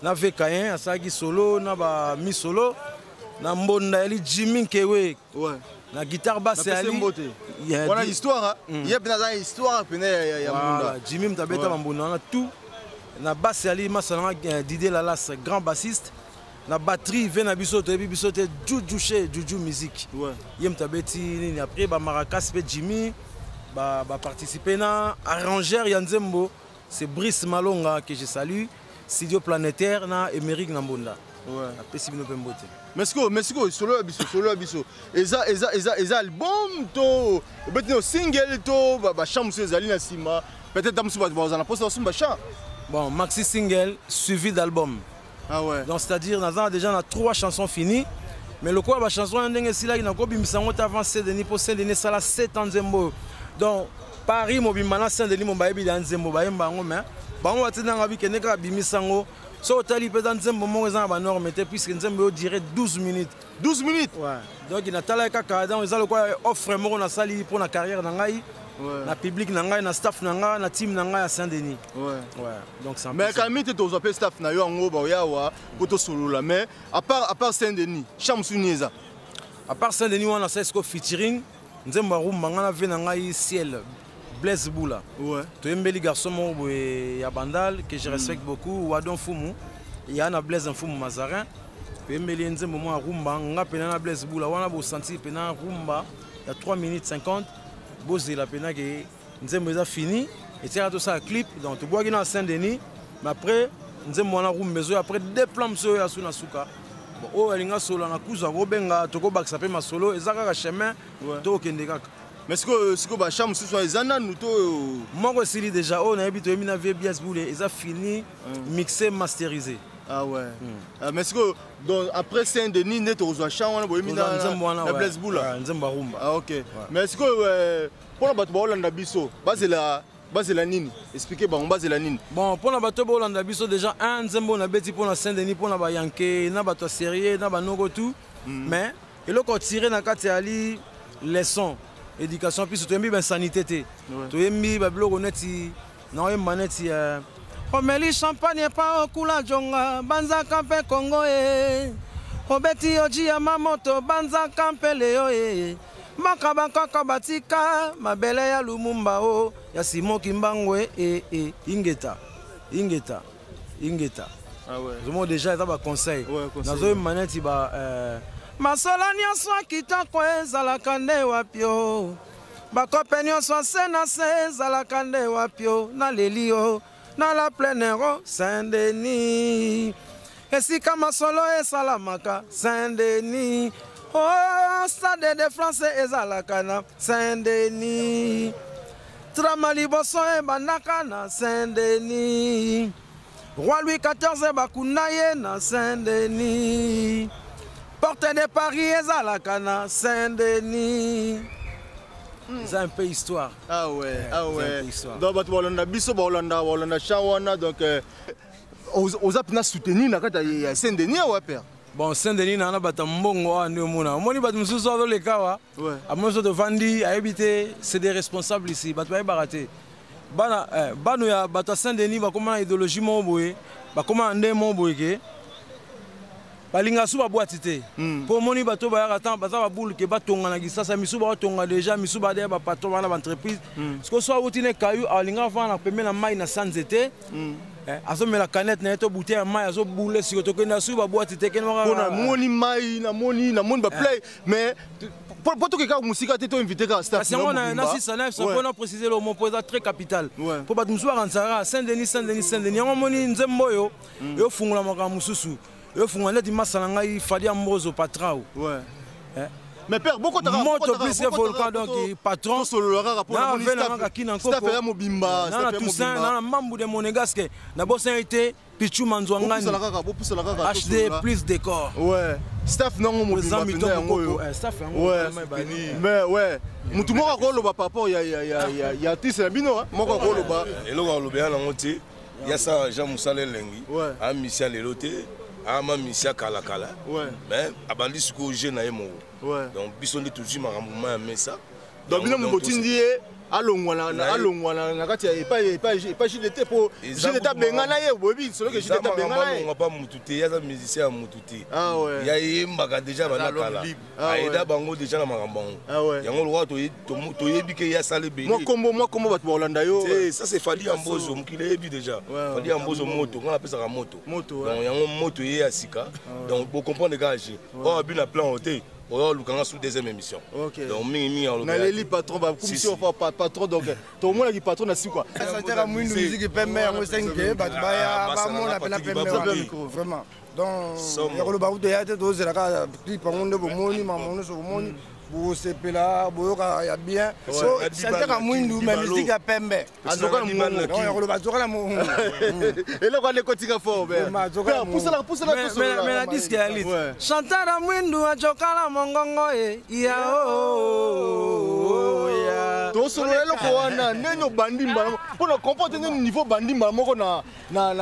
na VK1 asalaki solo na bami solo. Na mbonda yali Jimmy Nkewe. Na guitare basse ali mbote wana histoire ye mpe naza histoire pene ya mbunda. Jimmy moto abeta bambunda wana tout. Na basse ali masa nanga Didier Lalas, grand bassiste. Na batterie ve na biso toyebi biso te Juju chez Juju Musique, ye moto abeti nini. Après bamarakas mpe Jimmy baparticipe na arrangeur ya nzembo, c'est Brice Malonga, que je salue, studio planétaire na Émeric na mbunda. Napesi bino mpe mbote. Mais sikoyo solo ya biso eza album to obeti no single to bachamp mosusu ezali na nsima? Peut-être mosusu bato bazala na mposa basomba champ. Bon, maxi single suivi d'album. Ah ouais. Donc c'est-à-dire naza déjà na trois chansons finies, mais lokola bachanson wana ndenge esilaki, nakobimisa yango te avant Saint-Denis, mpo Saint-Denis esala 7 ans nzembo oyo. Donc Paris mobimba na Saint-Denis mo bayebi da nzembo, bayemba yango, mais bango batindanga bikende kaka bimisa yango. So otali mpe eza nzembo moko eza na banorme te, puisque nzembo oyo dure 12 minutes. 12 minutes? Ouais. Donc natalaki kaka, donc eza lokola offre moko nasali mpo na carrière na ngai, na public na ngai, na staff na ngai, na team na ngai ya Saint-Denis. Ouais. Donc c'est un mais kala mingi te tozwa mpe staff na yo yango baoya awa mpo tosolola. Mais à part Saint-Denis, champ mosusu nini eza? À part Saint-Denis wana, asali sikoyo featuring nzembo ya rumba, ngai na ve na ngai Ciel, Blaise Bula. Toyembeli garçon moko boye ya Bandal que je respecte beaucoup, Wadon Fumu ya na Blaise Mfumu Mazarin. Toyembeli ye nzembo moko ya rumba, nga mpena na Blaise Bula wana. Bosentir mpena rumba ya 3 minutes 50. Bozela mpena ke nzembo eza fini, etiaka tosala clip. Donc tobwaki na Saint Denis, mais après nzembo wana rumba ezoya après deux plans mosusu oyo asu na suka. Bon, oyo alingi asolola na kuzu akobenga, tokobakisa mpe masolo, eza kaka chemin, tokokende kaka. Mais sikoyo, sikoyo bachamp mosusu wana eza nanu to oyo? Moko esili déjà, oyo nayebi toyebi na vie Bias Boule, eza fini, mixé, masterisé. Ah ouais. Ah, mais sikoyo, donc après Saint Denis nde tokozwa champ wana boyembi Toza nzembo wana, na ouais. Blaise Bula. Ouais, nzembo ya rumba. Ah ok. Mais sikoyo, mpona bato baolanda biso, bazela bazela nini? Explique bango bazela nini. Bon, mpona bato bolanda biso, déjà un nzembo oyo nabeti mpona Saint Denis, mpona bayanke na bato ya sérieux na banoko tout, mais eloko otire na kati ya ali leçon, éducation. Biso toyembi bainsanité te, toyembi babiloko neti naoyemba neti omeli champagne epa okula jonga banzaka mpe Kongo e obeti yoji ya mamoto banzaka mpe leo e mboka bakoko batika mabele ya Lumumba o ya Simoki Mbango e e e ingeta ingeta ingeta. Ah ouais. Ozomona déjà eza baconseil. Ouais, conseil. Nazoyemba neti ba masolo nyonso ya kitoko ezalaka nde wapi o, bakope nyonso ase na se ezalaka nde wapi o, naleli o na la plenero Saint Denis, esika masolo esalamaka Saint Denis o, Stade de France ezalaka na Saint Denis, trama liboso ebandaka na Saint Denis, roi Louis XIV bakunda ye na Saint Denis, porte de Paris ezalaka na Saint Denis. Eza un peu histoire. Ah ouais, ah eza un ouais. peu histoire. Donc bato balanda biso, balanda champ wana, donc oza mpena soutenir na kati ya Saint Denis awa, père? Bon, Saint Denis na na bato ya mbongo awa nde omona, omoni bato mosusu azoleka awa, amoni so tovandi, ayebi te. C'est des responsables ici, bato bayebaka te. Bana bano ya bato ya Saint Denis bakóma na idéologie moko boye, bakóma na nde moko boye ke balinga su babwati te, mpo omoni bato bayaka tan baza babulu ke batonga na Kisasa, misu baotonga déjà, misu badeya bapatron bana baentreprise. Siko so awuti ne kayu, alinga afanda na pembe na mai na sa nzete, azomela canette na ye to bouteille ya mai, azobule. Siko tokenda su babwati te, kende. Mpo namoni mai, namoni baplay, mais mpo toke kaka mosika te, toinvite kaka staff. Kasi yango na mobimba. nasisa na mpona préciser lo mo mpo eza très capital, mpo bato mosusu bakanisaka kaka Saint Denis, Saint Denis, Saint Denis. Yango omoni nzembo oyo eofungola makambo mosusu, eofungola neti masa na ngai Fadi Ambroso Patrao. Eh. Mais père, bokotaka Moto plus que volcan, donc patron. Tosolola kaka mpo Na namoni ve na kaka kina staff nkoko. ya mobimba, Na staff na ya Toussaint, mobimba. na na Mambu de Monégasque, nabosani te Pichu Manzwangani. Bopusana kaka, bopusana kaka. HD Tosolola. plus décor. Ouais, staff nango mobimba Président mpenza Mito yango oyo. Mokoko, staff yango Ouais. vraiment ebali. Mais ouais, mutu moko akoloba par rapport ya artiste na bino, hein, moko akoloba. Eloko alobela nango te, ya sa Jean mosala elengi. Amisia lelo te, ama misia kalakala. Mais abandi sikoyo jeu na ye moko. Donc biso nde tozwi makambo ma ya mesa. Donc bino botindi ye alongwa alongwa na kati ya epai JDT, po Eza JDT kutu abengana ye. Boyebi soloke Eza JDT makambo abengana ye. alongwa pa mutu te, ye aza musicien ya mutu te. Ah ouais. Ya yembaka déjà banda Aza kala. libre. Ah ouais. Ayeda bango déjà na makambo yango. Ah ouais. Yango lokwa toyebi ke ye asala ebele. Mwa kombo bato baolanda yo. Te, ça c'est Fali Ambozo, mokili eyebi déjà. Fali Ambozo moto, nga napesaka moto. Moto, ouais. Donc yango moto ye ya sika. Donc bocomprendre kaka je. Oyo abi na plan o te, oyo olukanga sous deuxième émission. Donc mingi mingi alobela Naleli te. patron bakumisi Si, si. yo fa patron, donc tomonaki patron na sikwa. Chanteur mwindu, musique pembe yango 5, bato baya bamona mpena pembe wana vraiment. Donc Somo. ya koloba kutu eya te, tozela kaka clip yango nde bomoni makambo nyonso, bomoni, bosepela, boyoka ya bien. So chanteur ya mwindu, mais musique ya pembe. Azoka na mongongo. Donc ya koloba azoka na mongongo. Eloko wana ekotika fort. Vraiment, azoka na mongongo. Pusala, pusala. Mais na disque ya lit, chanteur ya mwindu ajokala mongongo ye ya o ya. Tosolola eloko wana ndenge obandi mbala mpo na comprendre ndenge niveau bandi mbala moko na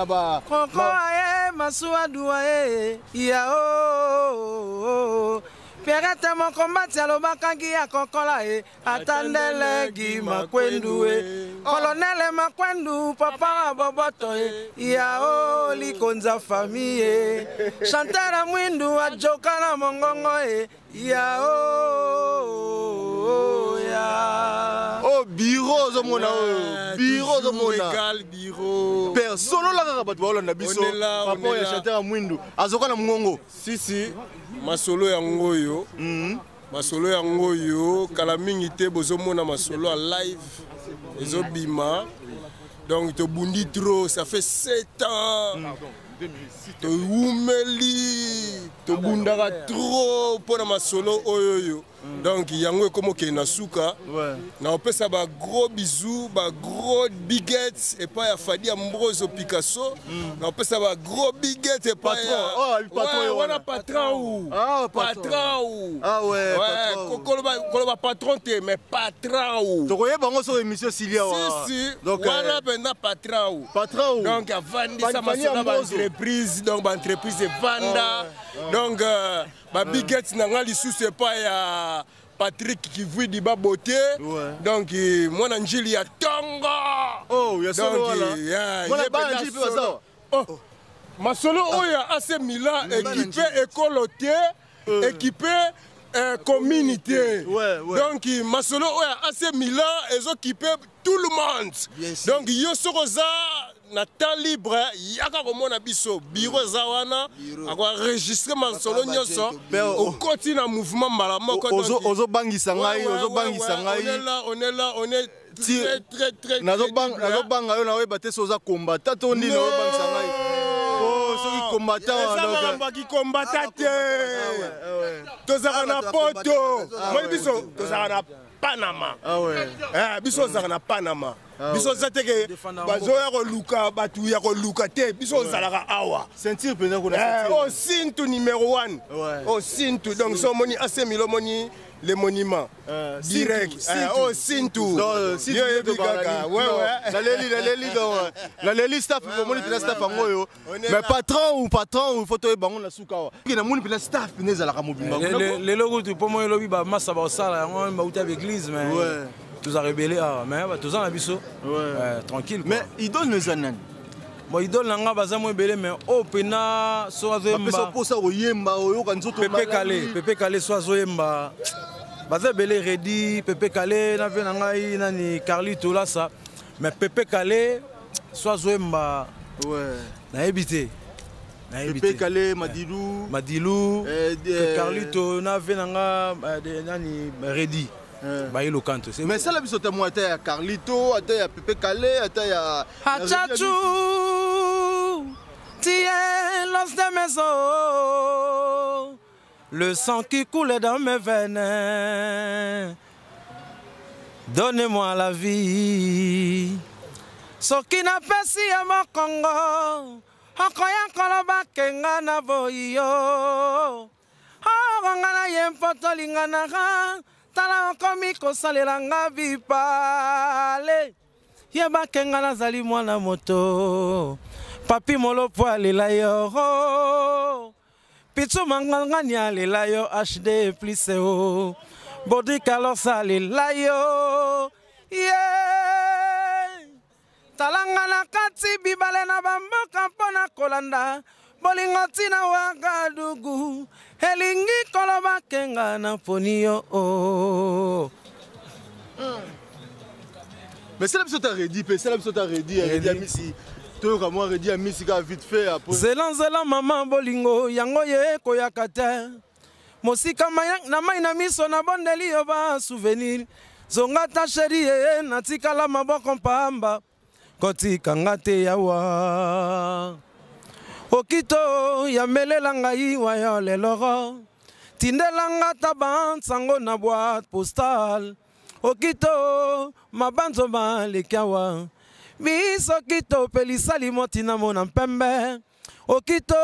ba Koko aye masuwa duwa ye ya o Pierrette mokombati alobakaki ya kokola ye ata ndelegi makwendu e kolonele makwendu papa wa boboto ye ya o likonza famille ye chanteur ya mwindu ajoka na mongongo ye ya o ya. O bureau ozomona, oyo bureau ozomona. Égal bureau. Père, solola kaka bato baolanda biso On est là, on par rapport est ya là. chanteur ya mwindu azoka na mongongo. Si si, masolo yango oyo, masolo yango oyo kala mingi te bozomona masolo ya live ezobima. Donc tobundi trop, ça fait 7 ans. Towumeli, tobundaka trop mpo na masolo oyo oyo. Donc yango ekoma okende na suka. Nakopesa ba gros bisous, ba gros bigets epai ya Fadi Ambrosio Picasso. Nakopesa ba gros bigets epai ya Patron. Oh, patron Ouais, ye wana wana. patron ou. Ah, patron. Patron ou. Ah ouais, Ouais, patron. koloba patron te, mais patron ou. Tokoyeba yango soki émission esili awa. Si, si. Donc, wana mpenza patron ou. Patron ou. Donc avandisa Fani masolo ya Ambrosio. baentreprise, donc baentreprise evanda. Donc babigets na nga lisusu epai ya Patrick Kivwidi Babote. Donc mwana njili ya tongo. Oh, ya solo Donc, wana. yeah, Mwana ye bana mpenza njili mpe baza solo. awa? Oh. Masolo oyo ya AC Milan équipé ekolo te, équipé communauté. Donc masolo oyo ya AC Milan ezokipe tout le monde. Donc yo soki oza na temps libre, yaka komona biso bureau eza wana, akoenregistre masolo nyonso, okoti na mouvement mbala moko. Donc, Ozobangisa ngai, Ouais, ouais, ozobangisa ouais, ngai. on est là, on est là, on est très, très, très crédible, hein. Nazobanga yo, naoyeba te so oza combattant to nini. Non. Oyobangisa ngai. Oh, soki combattant Eza wana, donc, makambo ya kikombata te. Tozalaka na poto, moi biso tozalaka na Panama. Eh, biso ozalaka na Panama. Biso oza te ke bazoya koluka bato ya koluka te, biso ozalaka awa. Ceinture mpenza kuna, Eh, ceinture. oyo sintu numéro 1, oyo sintu. Donc so omoni AC Milan, omoni le monument direct. Sintu. Eh, oyo sintu. Donc, Sintu Yo oyebi nde tobala kaka. nini? Ouais, Non, ouais. naleli, naleli, donc, naleli staff, bomoni mpenza staff yango oyo. On est Mais là. patron ou patron ou, faut toyeba yango na suka awa. Oke, namoni mpenza staff mpenza ezalaka mobimba. Lelo kutu mpo moi elobi bamasa baosala yango, bauta baeglise, mais toza rebele awa, mais toza na biso tranquille. Mais idole no eza nani? Bon, idole na nga baza mo ebele, mais oyo mpena so azoyemba Bapesa mposa koyemba, oyoka nzoto Pepe malali. Kale. Pepe Kale, so azoyemba, baza ebele, Redi, Pepe Kale na vie na ngai nani, Carli Tolasa, mais Pepe Kale so azoyemba, nayebi te, nayebi Pepe te. Kale, Madilu. Madilu, Eh, Carlito na vie na nga nani, Redi Bayelo Kanto. Mais sala biso ta mwa, ata ya Carlito, ata ya Pepe Kale, ata ya Achachu, tu es l'os de mes os, le sang qui coule dans mes veines. Donnez-moi la vie. Soki napesi ya mokongo, okoya koloba kenga na boyi yo. Okonga na ye mpo tolinganaka, tala okomi kosalela nga bipale. Yeba kenga nazali mwana moto. Papi Molopo alela yo, Pitu Mangangani alela yo, HD plus o Bodi Carlos alela yo. Ye talanga na kati bibale na bamboka mpo na kolanda bolingo ntina Wagadugu, elingi koloba kenga na poni yo oh. Mais sala biso ta Redi mpe, sala biso ta Redi, Redi Amisi, toyoka mwa Redi Amisi kaka vite fait après. Nzela nzela mama, bolingo yango ye koyaka te mosika na mai na miso, nabondeli yo basouvenir, zonga ta chéri ye, natikala maboko mpamba, kotikanga te yawa. Okito yamelela ngai wayo leloro, tindelanga ta bansango na boîte postale. Okito mabanzo maleki awa biso kito pelisa limoti na mona mpembe. Okito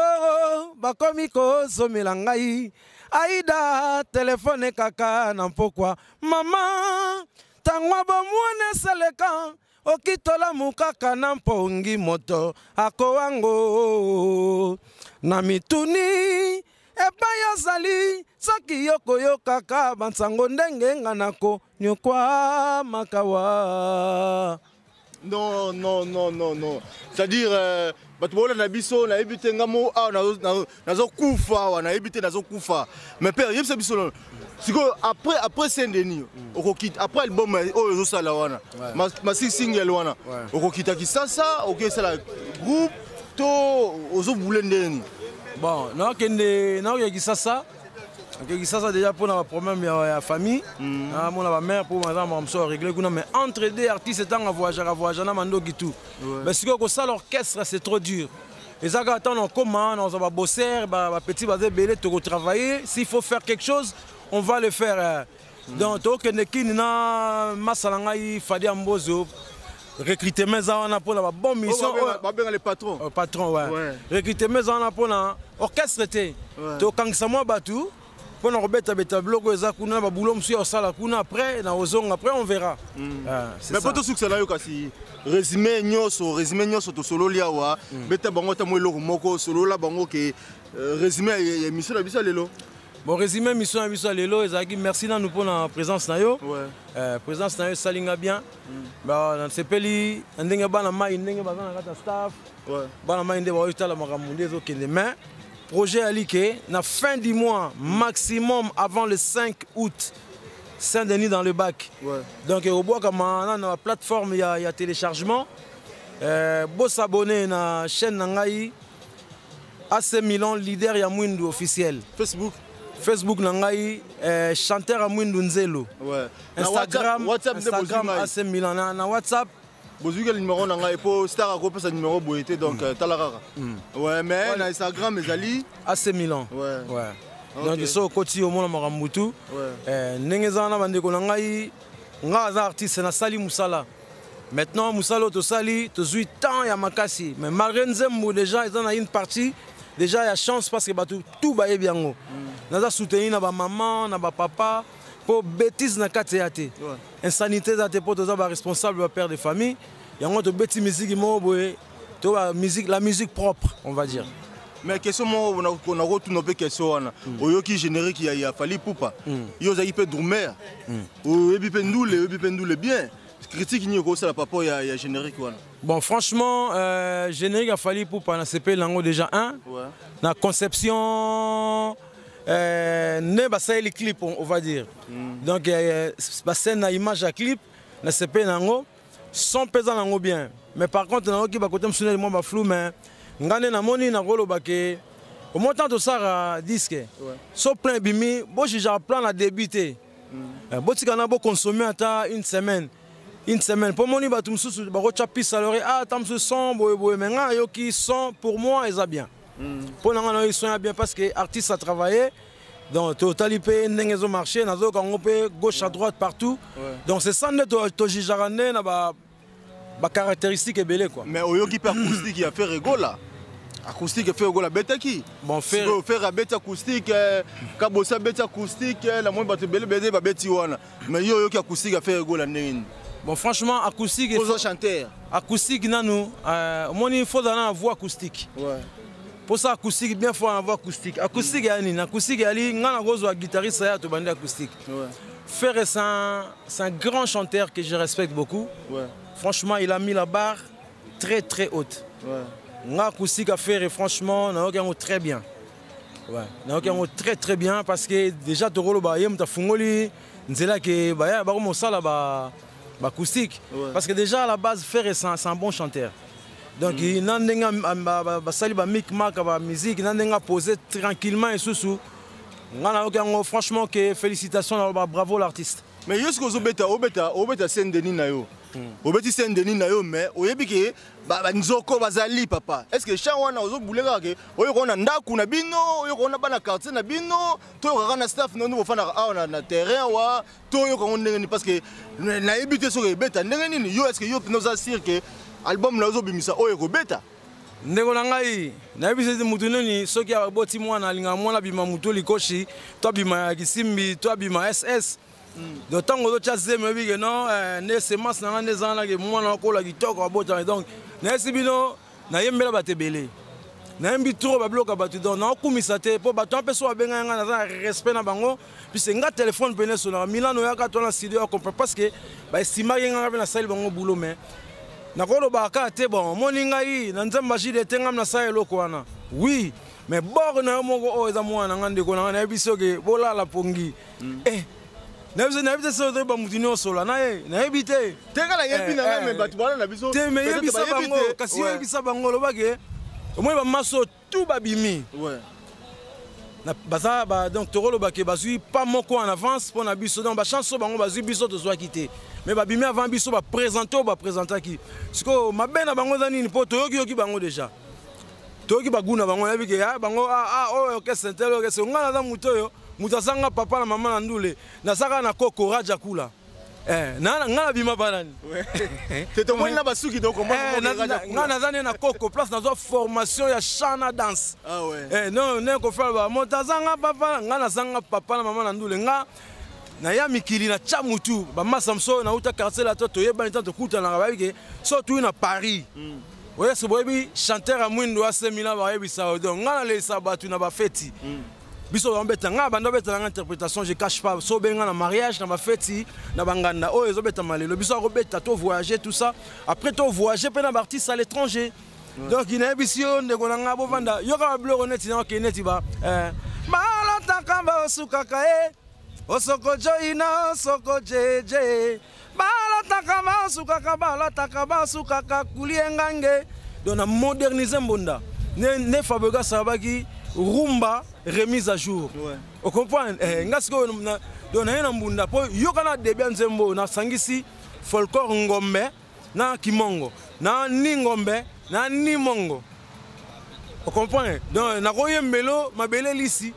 bakomi kozomela ngai aida telefone kaka na mpokwa. Mama, ntango bomwana eseleka, okitolamu kaka na mpongi, moto akowango na mituni epai ozali. Soki yo koyokaka bansango ndenge nga nakonyokwamaka makawa. Non, non, non, non, non, c'est-à-dire bato baolanda biso, nayebi te, nga mo awa nazokufa awa, nayebi te, nazokufa. Mais père, yebisa biso nono sikoyo, après Saint Denis okokita, après album oyo ozosala wana, masi single wana, okokita Kisasa, okesala groupe to ozobule ndeni? Bon, nakokende, nakoki Kisasa, nakoki Kisasa déjà mpona baproblème ya famille, namona bamare mpo baza makambo mosusu arégler kuna. Mais entre deux artistes, ntango avoyageaka, avoyage na mandoki tout. Mais sikoyo kosala orchestre, c'est trop dur. Eza kaka ntango nakoma nakozwa babosser, bapetit baza ebele, tokotravailler. S'il faut faire quelque chose, on va le faire. Donc tokende kini na masa na ngai Fadi Ambozo. Recrutement eza wana mpona babon mission. Babenga le patron. Patron, ouais. Recrutement eza wana mpona orchestre te. Tokangisa mwa bato mpona kobetabeta biloko eza kuna na babulo mosusu ya kosala kuna. Après na kozonga, après on verra. Ah, c'est Mais ça. po tosukisa na yo, kasi résumé nyonso tosololi awa, beta bango ata mwa eloko moko, solola bango ke résumé ya émission na biso ya lelo. Bon, résumé mission na biso ya lelo ezalaki, merci nanu mpona présence na yo. Présence na yo esalinga bien. Ba, nasepeli na ndenge bana mai, ndenge baza na kati ya staff. Bana mai nde baotala makambo nde ezokende. Mais projet ali ke na fin du mois maximum, avant le 5 août, Saint-Denis dans le bac. Donc obwakama na na plateforme ya téléchargement. Bosabonner na chaîne na ngai, AC Milan leader ya mwindu officiel. Facebook. Facebook na ngai, chanteur ya mwindu Nzelo. Na Instagram, WhatsApp nde Instagram bozwi ngai. AC Milan na WhatsApp. Bozwiki numéro na ngai po star akopesa numéro boye te, donc tala kaka. Ouais, mais na Instagram ezali AC Milan. Ouais. Donc so okoti, omona makambo tu. Ndenge eza wana, bandeko na ngai, ngai aza artiste, nasali mosala. Maintenant mosala oyo tosali, tozwi temps ya makasi, mais malgré nzembo déjà eza na une partie déjà ya chance, parce que bato tout bayebi yango. Naza soutenu na bamama, na bapapa, mpo bétise na kati eya te, insanité eza te, mpo toza baresponsable, bapère de famille. Yango tobeti musique moko boye to ba musique, la musique propre, on va dire. Mais question moko nakotuna mpe, question wana, oyoki générique ya Fally Ipupa, yo ozalaki mpe drummer, oyebi mpe ndule, oyebi mpe ndule bien, critique nini okosala par rapport ya générique wana? Bon, franchement, générique ya Fally Ipupa, nasepeli nango déjà un. Na conception, nde basaleli clip, on va dire. Donc bascène na image ya clip, nasepeli nango, son mpe eza nango bien. Mais par contre nayoki bakote mosusu neti mwa baflou, mais nga nde namoni, nakoloba ke omoi ntango tosalaka disque, so plein ebimi, bojugeaka plan na début te. Botika na boconsommer ata une semaine, une semaine, mpo moni bato mosusu bakotya piste alors, ah, ata mosusu son boyeboye, mais nga nayoki son, pour moi eza bien. Mpo na nga nayoki son ya bien, parce que artiste a travaillé. Donc totali mpe ndenge ezomarche, nazoyoka yango mpe gauche à droite, partout. Donc c'est ça nde tojugeaka nde na bacaractéristique ebele, quoi. Mais oyoki mpe acoustique ya Ferre Gola, acoustique ya Ferre Gola abetaki? Bon, Ferre- Sikoyo Ferre abeti acoustique, Kabosi abeti acoustique, namoni bato ebele ebele babeti wana, mais yo oyoki acoustique ya Ferre Gola ndenge nini? Bon, franchement, acoustique, oza chanteur. Acoustique nanu, omoni, faut zala na voix acoustique. Mposa acoustique bien, faut na voix acoustique. Acoustique ya nini? Acoustique yali nga nakozwa guitariste ya tobandi acoustique. Ferre, c'est un grand chanteur que je respecte beaucoup. Franchement, il a mis la barre très très haute. Nga acoustique à Ferre, franchement, nayoki yango très bien. Ouais, nayoki yango très très bien, parce que déjà tokoloba ye moto afungoli nzela ke baya bakomosala ba acoustique. Parce que déjà à la base, Ferre, c'est un bon chanteur. Donc na ndenge basali bamicmac bamusique, na ndenge aposé tranquillement esusu, nga nayoki yango franchement ke félicitation, naloba bravo l'artiste. Mais yo soki ozobeta, obeta Saint Denis na yo, obeti Saint Denis na yo, mais oyebi ke banzoko bazali, papa, est ce que chant wana ozobule kaka ke oyoka na ndako na bino, oyoka na bana quartier na bino, to oyokaka na staff no nde bofandaka awa na terrain wa, to oyoka ngo ndenge nini? Parce que nayebi te soki ebeta ndenge nini. Yo, est ce que yo mpena oza sûr ke album na yo ozobimisa oyo ekobeta? Ndeko na ngai, nayebi seti mutu nini soki aboti mwana, alingaka mwana abima mutu likoshi to abima ya kisimbi to abima ss. Donc ntango ozotya zemi, oyebi ke non, nde semence na ngai nde eza wana ke mwana akola kitoko, abotama. Donc nayesi bino, nayembela bato ebele, nayembi trop babiloko ya bato, donc naokumisa te, mpo bato wana mpe so babengai ngai, naza na respect na bango, puisque nga telefone pene esonaka, Milan oyaka to na studio ya comprendre, parce que baestimaki nganga mpe nasali bango boulot. Mais nakolobaka kaka te, bon, omoni ngai na nzambe agide te, ngai nasala eloko wana, oui, mais bord na yo moko oyo eza mwana na ngai, ndeko na ngai, nayebi soki bolala pongi. Eh, nayebi te soki toyeba mutu nyonso la na ye, nayebi te. Te, nga nayebi na ngai, mais bato bana na biso te, mais peut-être yebisa bayebi bango te. Kasi yebisa bango, olobaki omoni bamaso tout babimi. Baza ba, donc tokolobaki bazwi pas moko en avance mpo na biso. Donc bachance oyo bango bazwi, biso tozwaki te, mais babimi avant biso, baprésente oyo baprésentaki. Sikoyo mabe na bango eza nini? Mpo toyokiyoki bango déjà. Toyoki bagu na bango, nayebi ke ah, bango ah, ah, oyo orchestre intel, orchestre. Ngai naza moto oyo moto azanga papa na mama na ndule, nazaka na koko Raja Kula. Eh, ngai nabima pa nani? Tomoni na basuki. Ngai naza nde na koko place nazwa formation ya chant na danse. Eh, non, ne kofala moto azanga papa, ngai nazanga papa na mama na ndule. Ngai naya mikili na tya mutu bamasa moso oyo nauta quartier la to toyebani ntango tokutanaka, bayebi ke so tui na Paris oyesi boyebi chanteur ya mwindu asemina bayebisa yo. Donc ngai nalelisa bato na bafeti biso bambeta, ngai banda obeta nanga interprétation, je cache pas. So obenga na mariage, na bafeti, na banganda oyo ezobetama lelo, biso akobeta to voyager, tout ça. Après to voyager mpe na baartiste à l'étranger. Donc nayebisi yo, ndeko na ngai, bovanda yoka babiloko neti na okende neti ba balotaka basukaka ye osoko joina osoko jeje, balataka basukaka, balataka basukaka kulie ngange. Donc na moderniser mbonda ne Fabregas alobaki rumba remise à jour. Ocomprendre nga sikoyo, donc naye na mbunda mpo yoka na début ya nzembo oyo, nasangisi folklore ngombe na kimongo na ni ngombe na ni mongo, ocomprendre? Donc nakoyembelo mabele lisi,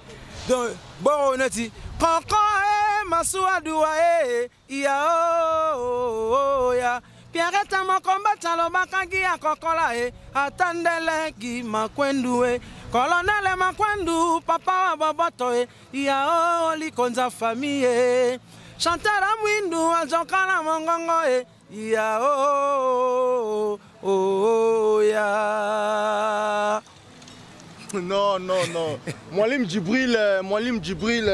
donc boro neti koko e masuwa duwa e ya o ya Pierrette Mokombati alobakaki ya kokola e ata ndeleki makwendu e kolonele makwendu papa wa boboto e ya o likonza famille e chanteur mwindu azoka na mongongo e ya o o ya. Non, non, non. Mwalim Djibril, Mwalim Djibril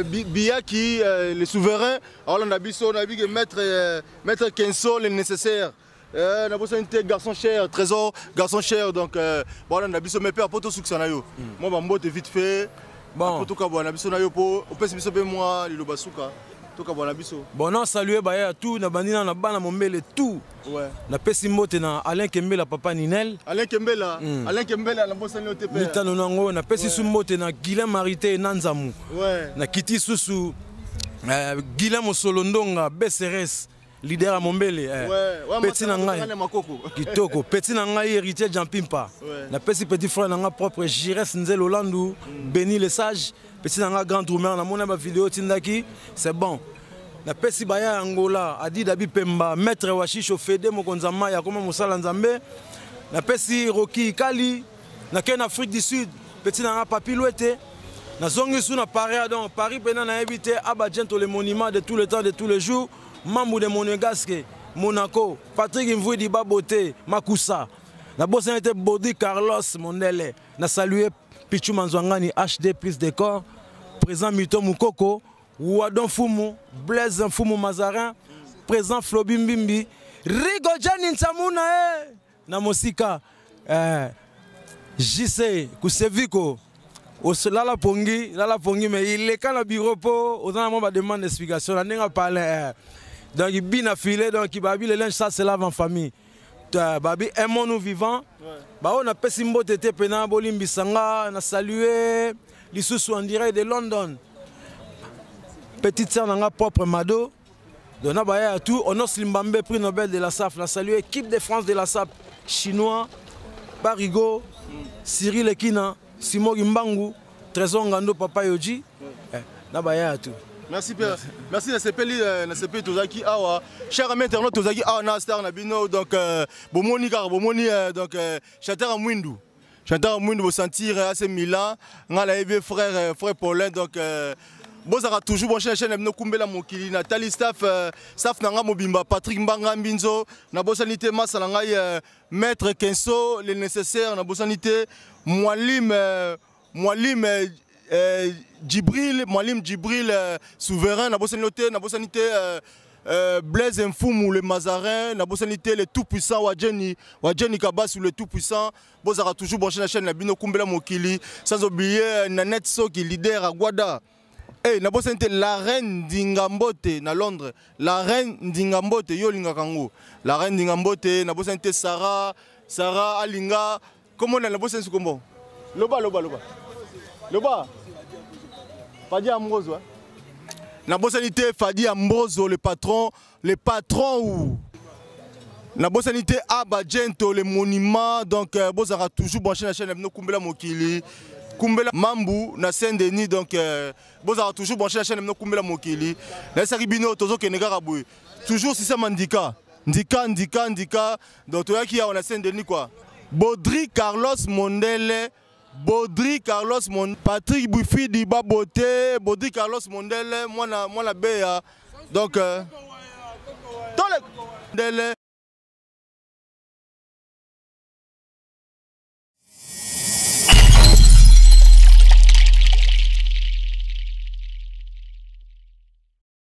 Biyaki, le souverain. Alors, on a biso, on a vu maître, maître Kenso, le nécessaire. Nabosani te garçon cher, Trésor, garçon cher. Donc, bon, on a biso, mes pères, poto succès na yo. Moi, bambote vite fait. Bon. Poto kabwana biso na yo po, opesi biso pe moi liloba suka. Tokabwana biso. Bon, non, saluer baya tout, na bandina na bana mombele tout. Napesi mbote na Alain Kembela, papa Ninel. Alain Kembela, Alain Kembela, nabosani yo te pe. Mitano nango, napesi su mbote na Guilain Marité na Nzamu. Nakiti susu Guilain Mosolo Ndonga BCRS, leader ya Mombele. Petit na ngai kitoko, petit na ngai héritier Jampimpa. Napesi petit frère na ngai propre Gires Nzelo Landu, Béni le sage, petit na ngai grand drummer, namoni bavideo tindaki, c'est bon. Napesi baya ya Angola, Adi Dabi Pemba, maître Washisho Fede mokonzi ya mai akoma mosala Nzambe. Napesi Roki Ikali, nakei na Afrique du Sud, petit na nga Papi Lwete. Nazongi su na Paris, donc Paris mpena nayebi te Abadjento, le monument de tout le temps, de tous les jours, Mambu de Monégasque, Monaco, Patrick Mvouidi Babote Makusa. Nabosani te Bodi Carlos Mondele. Na salue Pichu Manzwangani HD plus décor, président Mito Mukoko, Wadon Fumu, Blaise Fumu Mazarin, président Flobi Mbimbi, Rigo Jani Nsamuna eh, na mosika JC Kuseviko lala pongi, lala pongi, mais il est quand na bureau po oza na mwa ba demande d'explication na ndenge parle donc bina filet, donc babi le linge ça se lave en famille. Babi aimons-nous vivants. Ba on apesi mbote te pena bolimbisa nga. Na saluer lisusu en direct de London petite sœur nanga propre Mado. Donc na baya tout Onos Limbambe, prix Nobel de la SAF. Na saluer équipe de France de la SAP, chinois Barigo, Cyril Ekina, Simon Gimbangu, Trésor Ngando, Papa Yoji. Na baya tout. Merci Pierre. Merci nasepeli nasepeli tozalaki awa. Cher ami internaute, tozalaki awa na star na bino, donc bomoni kaka bomoni donc chanteur ya mwindu. Chanteur ya mwindu bosentir AC Milan, nga nayebi frère frère Paulin, donc bozalaka toujours bon chaîne na bino kumbela mokili. Natali staff staff na nga mobimba, Patrick Mbanga Mbinzo, nabosani te masa na ngai maître Kenso le nécessaire, nabosani te Mwalim Mwalim Djibril, Mwalim Djibril souverain, nabosani te, nabosani te Blaise Mfumu le Mazarin, nabosani te le tout puissant Wajeni, Wajeni Kabasu le tout puissant. Bozalaka toujours branché na chaîne na bino kumbela mokili, sans oublier Nanette Soki leader à Guada. Eh, nabosani te la reine Ndingambote na Londres, la reine Ndingambote yo lingaka ngo. La reine Ndingambote, nabosani te Sarah, Sarah Alinga, comment on a nabosani kombo? Loba loba loba. Loba. Fadi Ambrose, ouais. Nabosani te Fadi Ambrose, le patron ou Nabosani te Aba Gento le monument. Donc bozalaka toujours branché na chaîne na bino Kumbela Mokili. Kumbela Mambu na Saint-Denis. Donc bozalaka toujours branché na chaîne na bino Kumbela Mokili. Nayesaki bino tozokende kaka boye. Toujours système ndika. Ndika ndika ndika. Donc toyaki awa na Saint-Denis quoi. Baudry Carlos Mondele, Baudry Carlos Mon Patrick Bufidi Babote, Baudry Carlos Mondele, mwana mwana Beya. Donc tole Mondele.